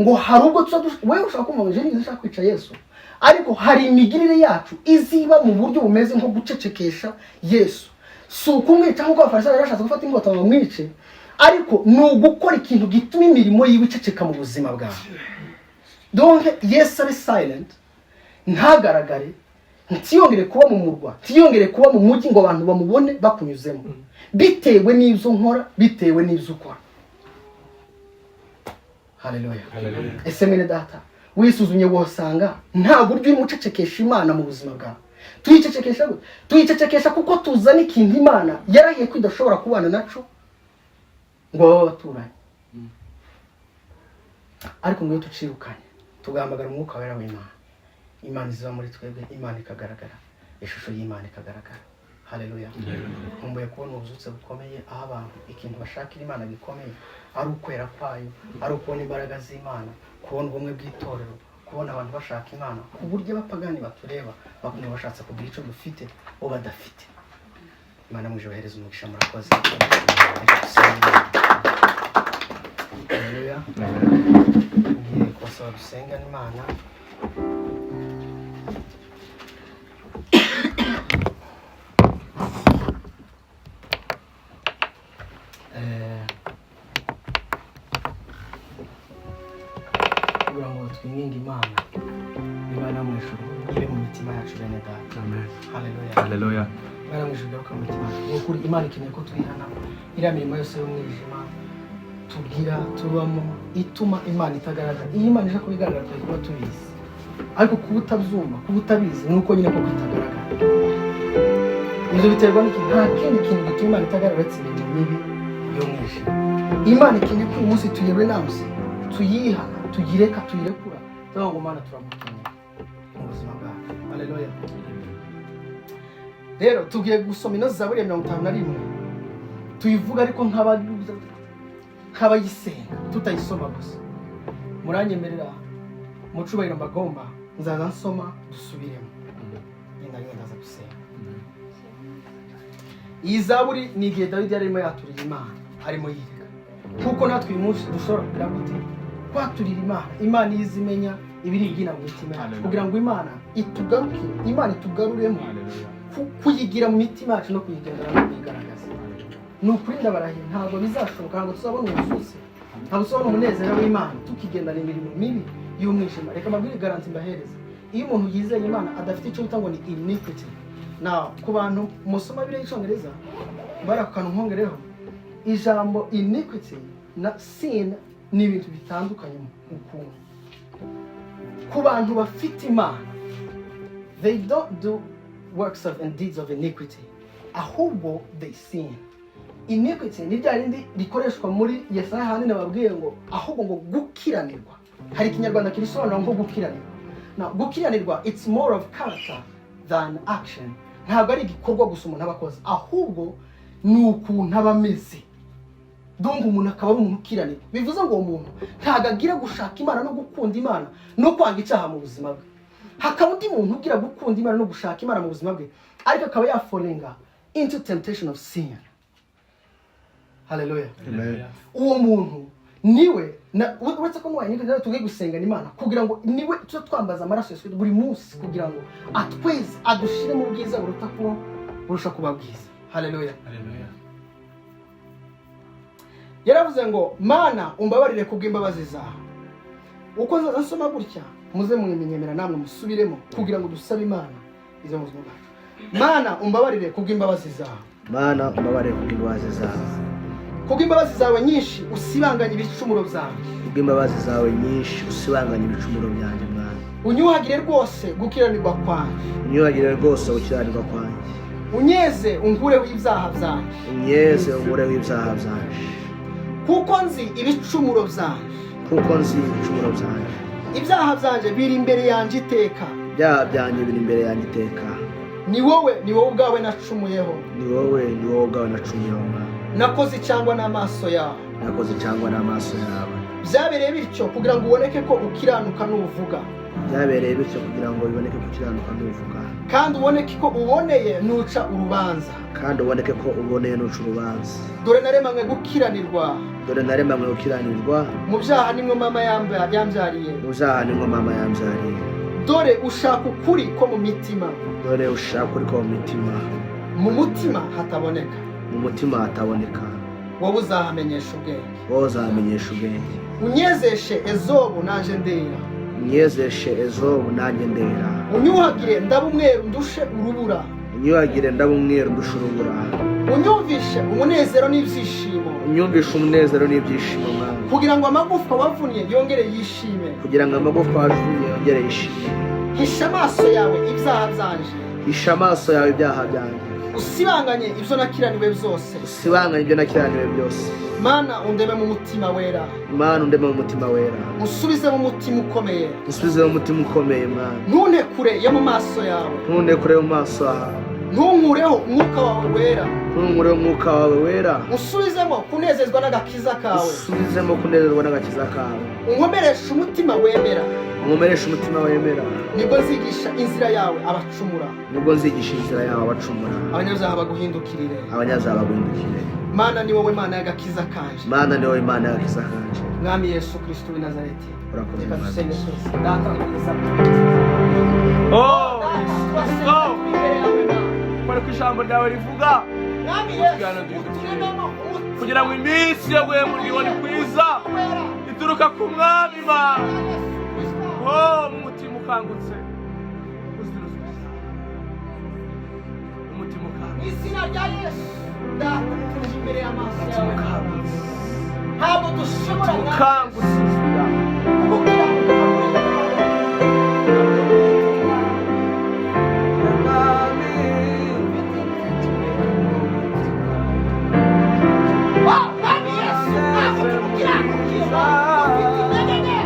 ngo hari ubwo tuza wewe ushaka kumva ngo nigeze nshaka kwica Yesu, ariko hari imigirire yacu iziba mu buryo bumeze nko gucecekesha Yesu. Si ukumwica nk'uko Abafarisayo bari bashatse gufata inkota ngo bamwice, ariko ni ugukora ikintu gituma imirimo yiwe iceceka mu buzima bwawe. Donc Yesu abe silent, ntagaragare, ntiyongere kuba mu murwa, ntiyongere kuba mu mujyi, ngo abantu bamubone bakunyuzemo, bitewe n'ibyo nkora, bitewe n'ibyo ukora. Haleluya! Ese mwene data, wisuzumye wosanga nta buryo urimo ucecekesha Imana mu buzima bwawe? Tuyicecekesha gute? Tuyicecekesha kuko tuzana ikintu Imana yarahiye ko idashobora kubana naco, ngo babe abaturanyi. Ariko ngo iyo tucirukanye, tugahamagara Umwuka Wera w'Imana, Imana iziba muri twebwe, Imana ikagaragara, ishusho y'Imana ikagaragara. Haleluya! Nkumbuye kubona ubuzutse bukomeye, aho abantu ikintu bashakira Imana gikomeye ari ukwera kwayo, ari ukubona imbaraga z'Imana, kubona ubumwe bw'itorero, kubona abantu bashaka Imana ku buryo abapagani batureba bakumva bashatse kugira icyo dufite bo badafite. Imana mu ijuru ibahereze umugisha. Murakoze. Reka dusenge. Haleluya! Ngiye kubasaba dusengane Imana. Kugira ngo twinginge Imana, Imana yo mu ijuru ibe mu mitima yacu, bene data. Haleluya! Haleluya! Imana yo mu ijuru igaruka mu mitima yacu. Ni ukuri Imana ikeneye ko twihana iriya mirimo yose y'umwijima tugira, tubamo, ituma Imana itagaragara. Iyo Imana ije kuba igaragara, twari kuba tubizi, ariko kuba utabyumva, kuba utabizi, ni uko nyine koko itagaragara. Ibyo biterwa n'iki? Nta kindi kintu gituma Imana itagaragara uretse imirimo mibi y'umwijima. Imana ikeneye ko uyu munsi tuyirenounce, tuyihana, tuyireka, tuyirekura, tuvuga ngo: "Mana, turagukeneye mu buzima bwacu." Haleluya! Rero tugiye gusoma ino Zaburi ya 51, tuyivuga ariko nk'abayisenga, tutayisoma gusa. Muranyemerera mu cubahiro mbagomba, nzaza nsoma dusubiremo, ngenda ngenda ndaza gusenga. Iyi zaburi ni igihe Dawidi yari arimo yaturira Imana, arimo yireka, nk'uko natwe uyu munsi dushobora kugira gute, kwaturira Imana. Imana iyo izi imenya ibiri ibyina mu mitima yacu, kugira ngo Imana itugarukire, Imana itugaruremo kuyigira mu mitima yacu no kuyigendera no kuyigaragaza. Ni ukuri ndabarahiye, ntabwo bizashoboka, ntabwo tuzabona ubuzutse, ntabwo tuzabona umunezero w'Imana tukigendana imirimo mibi y'umwijima. Reka mbabwire garantie mbahereza: iyo umuntu yizeye Imana adafite icyo bita ngo ni iniquity. Now, ku bantu musoma Bibiliya y'Icyongereza, bari ako kantu nkongereho: ijambo iniquity na sin ni ibintu bitandukanye mu ukuntu. Ku bantu bafite Imana, they don't do works of and deeds of iniquity, ahubwo they sin. Iniquity ni rya rindi rikoreshwa muri Yesaya handi nababwiye ngo ahubwo ngo gukiranirwa. Hari Ikinyarwanda kirisobanura nko gukiranirwa. Now, gukiranirwa, it's more of character than action. Ntabwo ari igikorwa gusa umuntu aba akoze, ahubwo ni ukuntu aba ameze. Donc umuntu akaba ari umuntu ukiranirwa, bivuze ngo uwo muntu ntabwo agira gushaka Imana no gukunda Imana no kwanga icyaha mu buzima bwe. Hakaba undi muntu ugira gukunda Imana no gushaka Imana mu buzima bwe, ariko akaba yafallinga into temptation of sin. Haleluya. Uwo muntu niwe uretse ko nuwaye niko tugiye gusenga Imana kugira ngo niwe tuze twambaza amaraso ya Yesu buri munsi, kugira ngo atweze, adushire mu bwiza buruta kuba burusha kuba bwiza. Haleluya. Yaravuze ngo: "Mana, umbabarire kubw'imbabazi zawe." Uko nzaza nsoma gutya, muze mwimenyemera namwe musubiremo, kugira ngo dusabe Imana ize mu buzima bwacu. Mana, umbabarire kubw'imbabazi zawe. Mana, umbabarire kubw'imbabazi zawe. Kubw'imbabazi zawe nyinshi usibanganye ibicumuro byanjye. Kubw'imbabazi zawe nyinshi usibanganye ibicumuro byanjye, Mwami. Unyuhagire rwose gukiranirwa kwanjye. Unyuhagire rwose gukiranirwa kwanjye. Unyeze, unkureho ibyaha byanjye. Unyeze, unkureho ibyaha byanjye. Kuko nzi ibicumuro byanjye. Kuko nzi ibicumuro byanjye. Ibyaha byanjye biri imbere yanjye iteka. Ibyaha byanjye biri imbere yanjye iteka. Ni wowe ubwawe nacumuyeho. Ni wowe ubwawe nacumuyeho, Mwami. Nakoze icyangwa n'amaso yawe. Nakoze icyangwa n'amaso yawe. Byabereye bityo kugira ngo uboneke ko ukiranuka nuvuga. Byabereye bityo kugira ngo biboneke gukiranuka nuvuga. Kandi uboneke ko uboneye nuca urubanza. Kandi uboneke ko uboneye nuca urubanza. Dore naremanywe gukiranirwa. Dore naremanywe gukiranirwa. Mu byaha nimwo mama yambyariye. Mu byaha nimwo mama yambyariye. Dore ushaka ukuri ko mu mitima. Dore ushaka ukuri ko mu mitima. Mu mutima hataboneka. Mu mutima hataboneka. Wowe uzahamenyesha ubwenge. Wowe uzamenyesha ubwenge. Unyezeshe ezobu, naje ndera. Unyezeshe ezobu, nanjye ndera. Unyuhagire, ndaba umweru ndushe urubura. Unyuhagire, ndaba umweru ndusha urubura. Unyumvishe umunezero n'ibyishimo. Unyumvishe umunezero n'ibyishimo, Mwami. Kugira ngo amagufwa wavunnye yongere yishime. Kugira ngo amagufwa wajugunye yongere yishime. Hisha amaso yawe ibyaha byanje. Hisha amaso yawe ibyaha byanjye. Usibanganye ibyo nakiraniwe byose. Usibanganye ibyo nakiraniwe byose. Mana, undeme mu mutima wera. Mana, undeme mu mutima wera. Usubize mu mutima ukomeye. Usubize mu mutima ukomeye, Mwami. Ntunte kure yo mu maso yawe. Ntunte kure mu maso yawe. Ntunkureho umwuka wawe wera. Ntunkureho umwuka wawe wera. Usubizemo kunezezwa n'agakiza kawe. Usubizemo kunezezwa n'agakiza kawe. Unkomereshe umutima wemera. Unkomereshe umutima wemera. Nibwo nzigisha inzira yawe abacumura. Nibwo nzigisha inzira yawe abacumura. Abanyabyaha baguhindukirire. Abanyabyaha baguhindukire. Mana, ni wowe Mana y'agakiza kanje. Mana, ni wowe Imana y'agakiza kanje. Mwami Yesu Kristo w'i Nazareti. Urakoze, Reka Mwami. dusenge twese. Data mwiza. Oh. Data, turasenga turi imbere yawe, Mana. Kubera ko ijambo ryawe rivuga Mwami Yesu, uturememo umutima kugira ngo iminsi yo guhemurwa ibone kwiza wera. ituruka ku Mwami Imana. Yesu Kristo. Oh, mu mutima ukangutse uzira, umutima Mu ukangutse. izina rya Yesu, Data, tuje imbere y'amaso Umutima yawe. ukangutse. Ntabwo dushobora, Mwami, Ukangutse. kugukiranuka muri. Oh, Mwami Yesu, ntabwo tugukiranukiye, dufite intege nke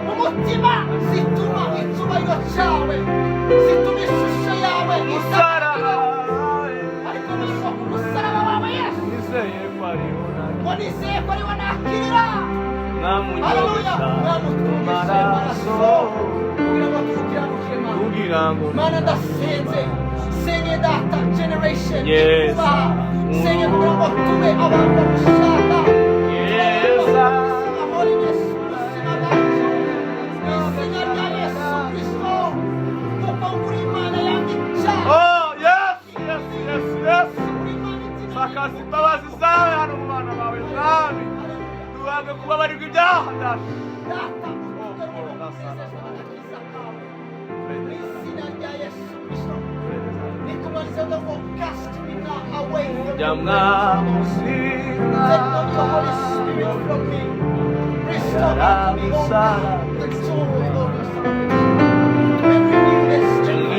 mu mutima zituma icyubahiro cyawe, zituma ishusho yawe Musaraba. izagira, ariko nishwa ku musaraba wawe, Yesu. Nizeye ko ariho. Ngo nizeye ko ariwe nakirira. Haleluya. Mwami, utwumvishe amaraso kugira ngo tugukiranukire, Mana. Kugira ngo Mana, ndasenze, senge Data, generation Yes. ikubaha, senge kugira ngo tube abantu bagushaka. Yes. Holiness mu buzima bwacu, mu izina rya Yesu Kristo, kuko uri Imana yanga icyaha. Oh, yes, yes, yes, yes. Uri Imana igira. Sakaza imbabazi zawe hano mu bana bawe, Mwami. Duhabwe kubabarirwa ibyaha byacu. Data, utugarurire kunezezwa n'agakiza kawe, mu izina rya Yesu Kristo. Nikubaze ngo cast me not away from your presence. Take not your Holy Spirit from me. Restore unto me, O God, the joy of your salvation, and renew the strength.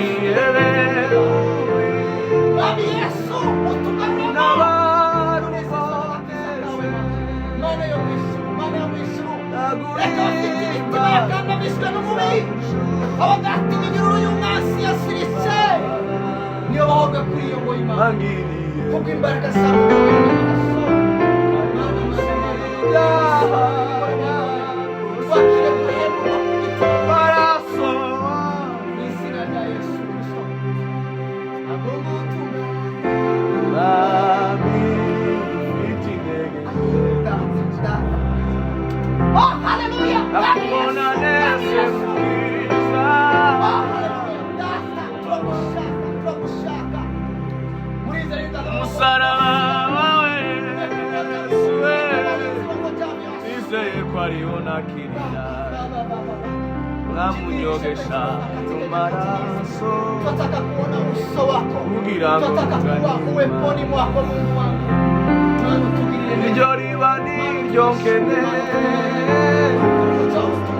Mwami Yesu, utugaruremo kunezezwa n'agakiza kawe. Mana yo mu ijuru, Mana yo mu ijuru, reka abafite imitima yakandamijwe n'umubi, abadatinya iminyururu y'umwansi yasiritse, niyo bahorwa kuri iyo ngoyi, Imana, kuko imbaraga zawe n'amaraso. Mana, Mana, Mana, twakire guhemurwa ku mitima mu izina rya Yesu Kristo. Agomba ubutumwa. Mwami, ufite intege. Nakirira Nkamunyogesha maraso. Tunataka kuona uso wako. Kugira ngo Tunataka kuwa uweponi mwako, Mungu wangu. Mana, utugirire neza. Iryo riba niryo nkeneye,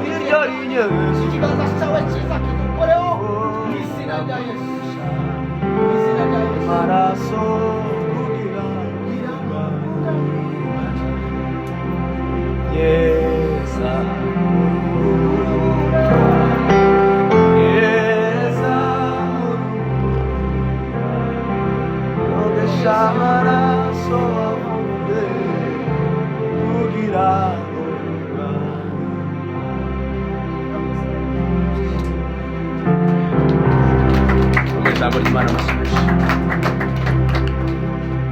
iryo rinyereza. Ikiganza cyawe cyiza kidukoreho mu izina rya Yesu, mu izina rya Yesu. Maraso kugira ngo yeza, yeza, yogesha amaraso avuye kugira ngo. Ijambo ry'Imana amashyi menshi.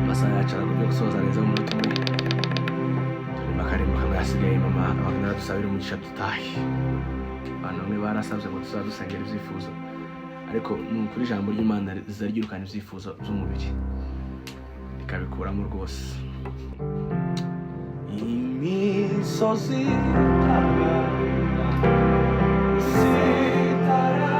Amasaha yacu aragomba gusoza neza mu munota umwe. Turimo akarimo kamwe hasigaye, mama abagana dusabire umugisha dutahe. Abantu bamwe barasabye ngo tuzaba dusengera ibyifuzo, ariko ni ukuri ijambo ry'Imana riza ryirukana ibyifuzo by'umubiri, rikabikuramo rwose. Imisozi itarara, isi itarara.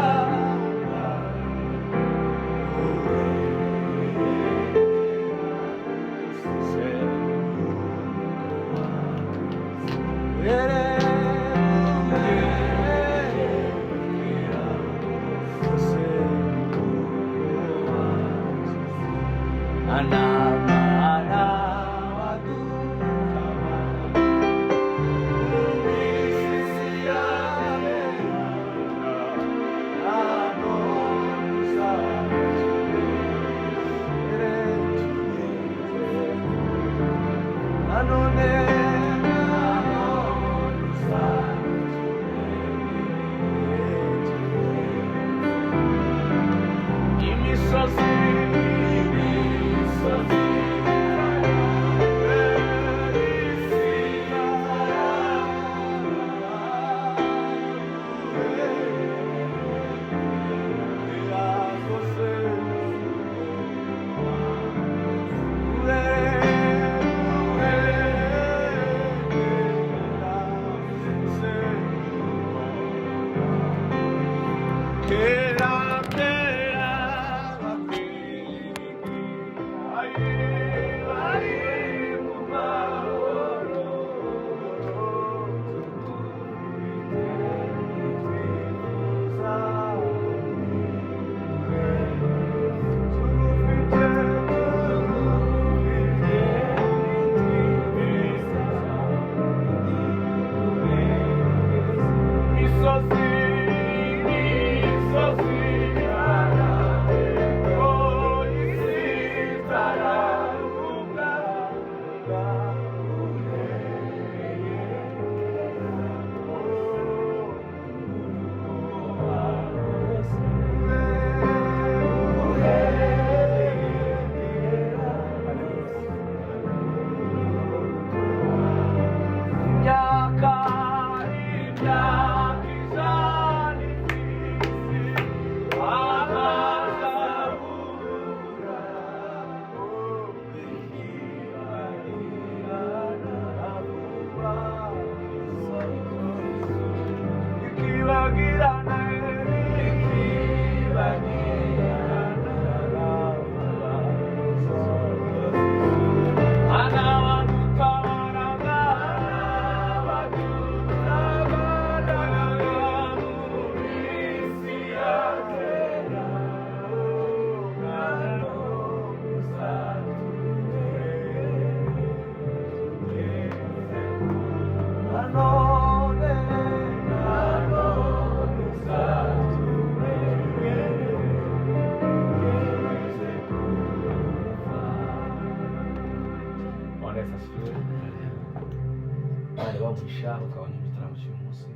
Bari bamugisha tukabona igitaramo cy'uyu munsi.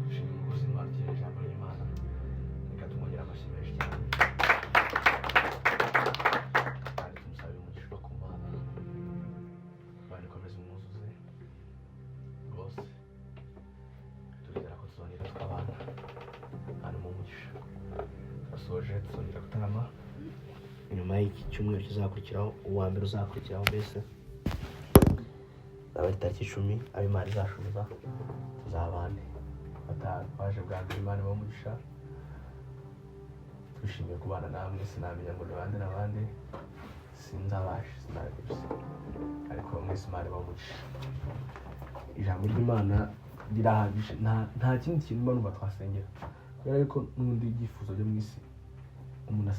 Dushimira umukozi w'Imana ugira ijambo ry'Imana. Reka tumwongere amashyi menshi cyane kandi tumusabire umugisha uva ku Mana. Imana ikomeze umwuzuze rwose. Turizera ko tuzongera tukabana hano mu mugisha. Turasoje, tuzongera gutarama nyuma y'iki cyumweru kizakurikiraho, uwa mbere uzakurikiraho mbese. Zaba ari tariki 10, abo Imana izashoboza tuzabane. Batanu baje bwa mbere, Imana ibahe umugisha. Twishimiye kubana namwe. Sinamenya ngo ni bande na bande, sinzabasha, sinabigusa, ariko mwese Imana ibahe umugisha. Ijambo ry'Imana rirahagije, nta kindi kintu mba numva twasengera, kubera yuko n'ubundi ibyifuzo byo mu isi, umuntu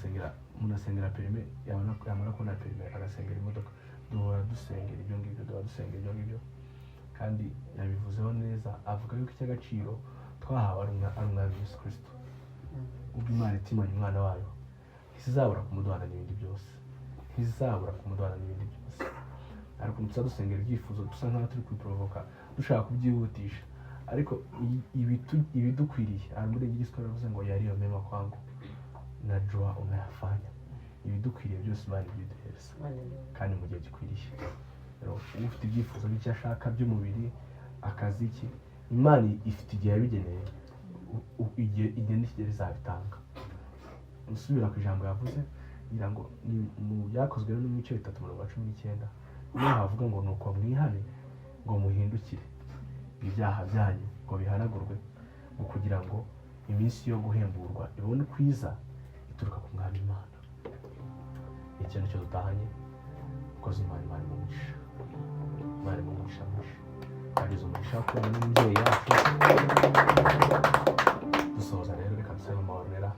asengera permis, yabona, yamara kubona permis agasengera imodoka. Duhora dusengera ibyo ngibyo, duhora dusengera ibyo ngibyo. Kandi yabivuzeho neza, avuga yuko icy'agaciro twahawe ari Umwami Yesu Kirisito. Ubwo Imana itimanye Umwana wayo, ntizabura kumuduhana n'ibindi byose, ntizabura kumuduhana n'ibindi byose. Ariko tuza dusengera ibyifuzo dusa nkaho turi kubiporovoka, dushaka kubyihutisha, ariko ibidukwiriye hari muri Igiswahili baravuze ngo "Yaliyo mema kwangu najua unayafanya." Ibidukwiriye byose Imana ibyiduhereza kandi mu gihe gikwiriye. Rero ufite ibyifuzo by'icyo ashaka by'umubiri, akazi ki, Imana ifite igihe yabigeneye. Igihe nikigera izabitanga. Usubira ku ijambo yavuze, ngira ngo ni mu Byakozwe no mu bice 3, umurongo wa 19, niho havuga ngo "Nuko mwihane ngo muhindukire, ibyaha byanyu ngo bihanagurwe, ngo kugira ngo iminsi yo guhemburwa ibone ukwiza ituruka ku Mwami Imana." Ikintu cyo dutahanye ukoze, Imana, Imana umugisha, Imana umugisha mwinshi. Twagize umugisha wo kubana n'umubyeyi wacu. Dusoza rero, reka dusabe Mama Ornella,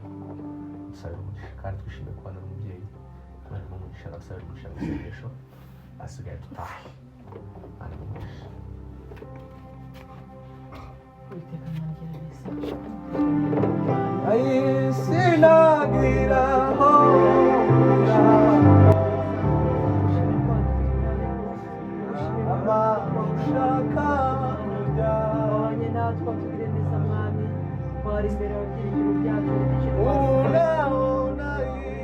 dusabire umugisha, kandi twishimiye kubana n'umubyeyi. Imana umugisha, dusabire umugisha mu isengesho, asigaye dutahe. Imana umugisha. Uwiteka Mana neza. Sinagira aho. Ushaka kujya. Wabanye natwe, watugiriye neza Mwami, wari imbere y'ibyiringiro byacu. Unaona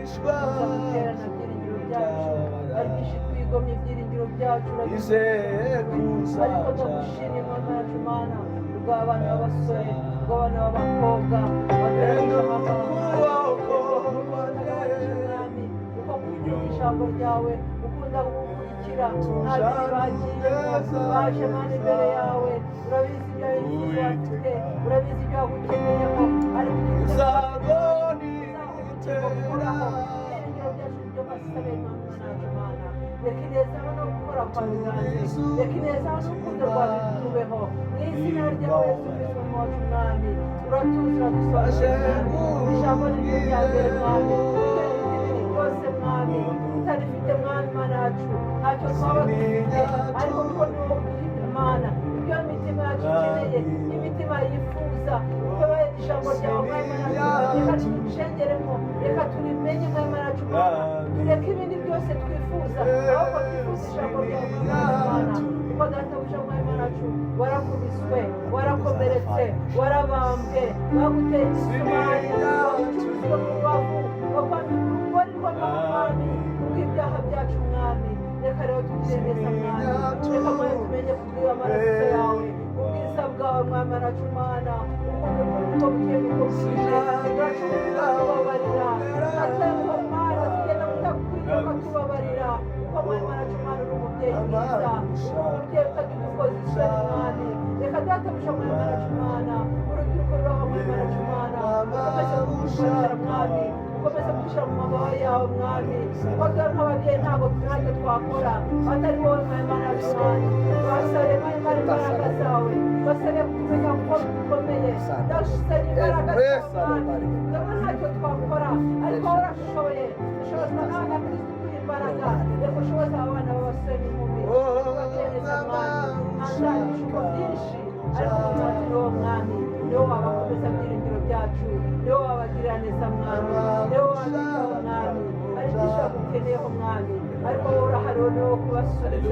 ishwa. Guterana byiringiro byacu ari byinshi, twigomye ibyiringiro byacu. Izeye kuzaca. Ariko ndagushimye Mwami wacu Mana, rw'abana b'abasore, rw'abana b'abakobwa bategereje mama. Mwami, uko gukunda ijambo ryawe, ukunda gukurikira, nta bindi bagiyemo, baje Mana imbere yawe. Urabizi ibyo bifuzo bafite, urabizi ibyo bagukeneyeho, ariko ibyiringiro byacu nibyo basabe. Mama nacu Mana, reka ineza no gukora kwa biganze, reka ineza n'urukundo rwawe tubeho mu izina ryawe Yesu Kristo wacu. Mwami, uratuzi, uradusobanurira Mwami. Ijambo ni ryo rya mbere Mwami, ibyo ibindi byose Mwami tutarifite, Mwami Mana yacu, ntacyo twaba dufite. Ariko kuko ni wowe ufite Mana ibyo imitima yacu ikeneye, imitima yifuza, kuko ijambo ryawe Mwami Mana yacu, reka turishengeremo, reka turimenye Mwami Mana yacu Mana. Tureke ibindi byose twifuza, ahubwo twifuza ijambo ryawe Mwami Mana, kuko databuja Mwami Mana yacu, warakubiswe, warakomeretse, warabambwe, baguteye imisumari, wagucubiswe mu rubavu, bakwambika urugori rw'amahwa Mwami, kubw'ibyaha byacu Mwami. Reka rero tugire neza Mwami, reka Mwami tumenye kubw'iyo amaraso yawe, ubwiza bwawe Mwami aracu Mana, ukuntu uko bukeye uko bwije uracungura, tubabarira atembo Mana, tugenda mutakwiriye ukatubabarira, kuko Mwami aracu Mana uri umubyeyi mwiza, uri umubyeyi utagira ukoze isoni Mwami. Reka databuja Mwami aracu Mana, urubyiruko ruraho Mwami aracu Mana, ukomeze kudukorera Mwami, ukomeze kudushyira mu mababa yawe Mwami, kuko twe nk'ababyeyi ntabwo ntacyo twakora atari wowe Mwami Mana yacu Mwami. Basabe Mwami Mana imbaraga zawe, basabe kumenya ko bikomeye, ndasaba imbaraga zawe Mwami. Twebwe ntacyo twakora, ariko wowe urashoboye, ushobozwa nawe na Kristo uduha imbaraga. Reka ushoboze aba bana b'abasore n'inkumi, ubagereza Mwami. Hanze hari ibishuko byinshi, ariko Mwami ni wowe Mwami, ni wowe wabakomeza byiringiro byacu, ni wowe wabagirira neza Mwami, ni wowe wabitaho Mwami. Hari byinshi bagukeneyeho Mwami, ariko wowe urahari, wowe ni wowe kubasubiza, ni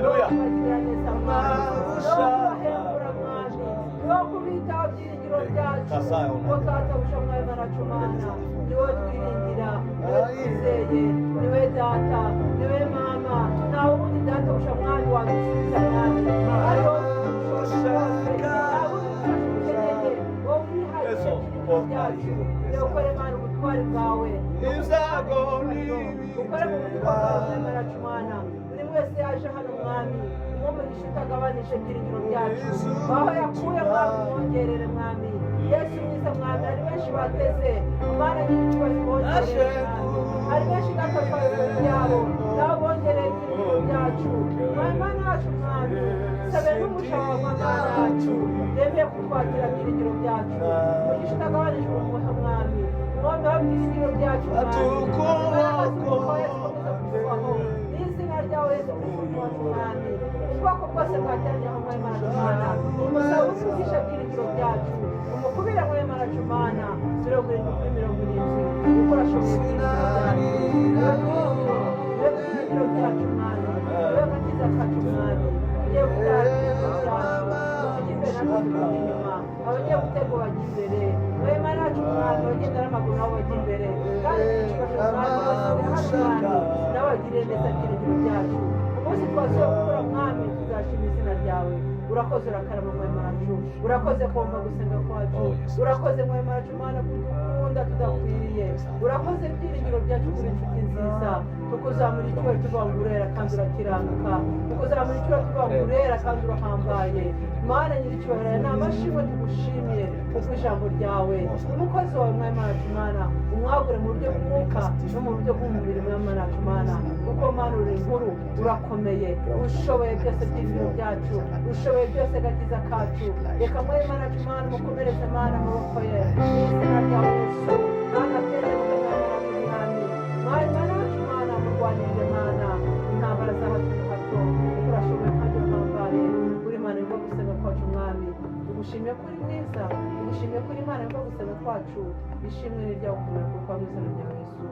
wowe kubagirira neza Mwami, ni wowe kubahembura Mwami, ni wowe kubitaho byiringiro byacu, kuko databuja Mwami maracu Mana, ni wowe twiringira, ni wowe twizeye, ni wowe data, ni wowe mama, nta wundi databuja Mwami wadusubiza Mwami, ari wowe ubushobozi bwose, nta wundi bufasha ukeneye, wowe wihariye ibyiringiro byacu. Reka ukore Mana ubutwari bwawe, ukore mu buryo bwawe Mwami maracu Mana. Buri wese yaje hano Mwami, umwongere. Umugisha utagabanije, byiringiro byacu, aho yakuye, Mwami, umwongerere. Mwami Yesu mwiza, Mwami, hari benshi bateze. Mana nyir'icyubahiro, bongerere. Mwami, hari benshi datwaye ibirori byabo, nabo bongereye, ibyiringiro byacu. Mwami Mana yacu, Mwami, sabe n'umugisha wawe. Mana yacu, yemeye kutwakira, byiringiro byacu, umugisha utagabanije umuhe. Mwami, Mwami wa byiringiro byacu, Mwami, imbaraga z'Umwuka wa Yesu zikomeza kutubaho n'izina ryawe Yesu Kristo wacu. Mwami, ubwoko bwose bwateraniye aho, Mwami Mana, Mana, umusaba umugisha, byiringiro byacu, umukubire. Mwami Mana, Mana, 70 kuri 70, kuko urashoboye. Byiringiro byacu, Mwami, niwe gakiza kacu. Mwami, ugiye gutaha, ibyiringiro byacu, tujye imbere, natwe tukajya inyuma. Abagiye gutegwa bajya imbere. Mwami Mana yacu, Mwami, abagenda n'amaguru nabo bajya imbere, kandi icyubahiro, Mwami, basigaye hano. Mwami, nawe bagirire neza, byiringiro byacu. Umunsi twazuye gukura, Mwami, tuzashima izina ryawe. Urakoze, urakarama, Mwami wacu. Urakoze kumva gusenga kwacu. Urakoze, Mwami wacu, Mana, kudukunda tudakwiriye. Urakoze, byiringiro byacu, kuri inshuti nziza. Tukuzamura icyubahiro, tuvuga ngo urera kandi urakiranuka. Tukuzamura icyubahiro, tuvuga ngo urera kandi urahambaye. Mana nyir'icyubahiro, aya ni amashimwe tugushimiye kubwo ijambo ryawe. Umukozi wawe, Mwami wacu, Mana, umwagure mu buryo bw'umwuka no mu buryo bw'umubiri. Mwami wacu, Mana, kuko Mana uri inkuru, urakomeye, ushoboye byose. Byiringiro byacu, ushoboye byose, gakiza kacu. Reka Mwami wacu, Mana, umukomereze, Mana, amaboko ye mu izina rya Yesu. Mana, atereke. Mwami wacu, Mwami, Mwami Mana wacu, Mana, murwanirire, Mana, intambara za hato na hato, kuko urashoboye kandi urahambaye. Uri Mana yumva gusenga kwacu. Mwami, tugushimiye ko uri mwiza, tugushimiye ko uri Imana yumva gusenga kwacu. Ishimwe ni iryawe, gukomera kuko mu izina rya Yesu.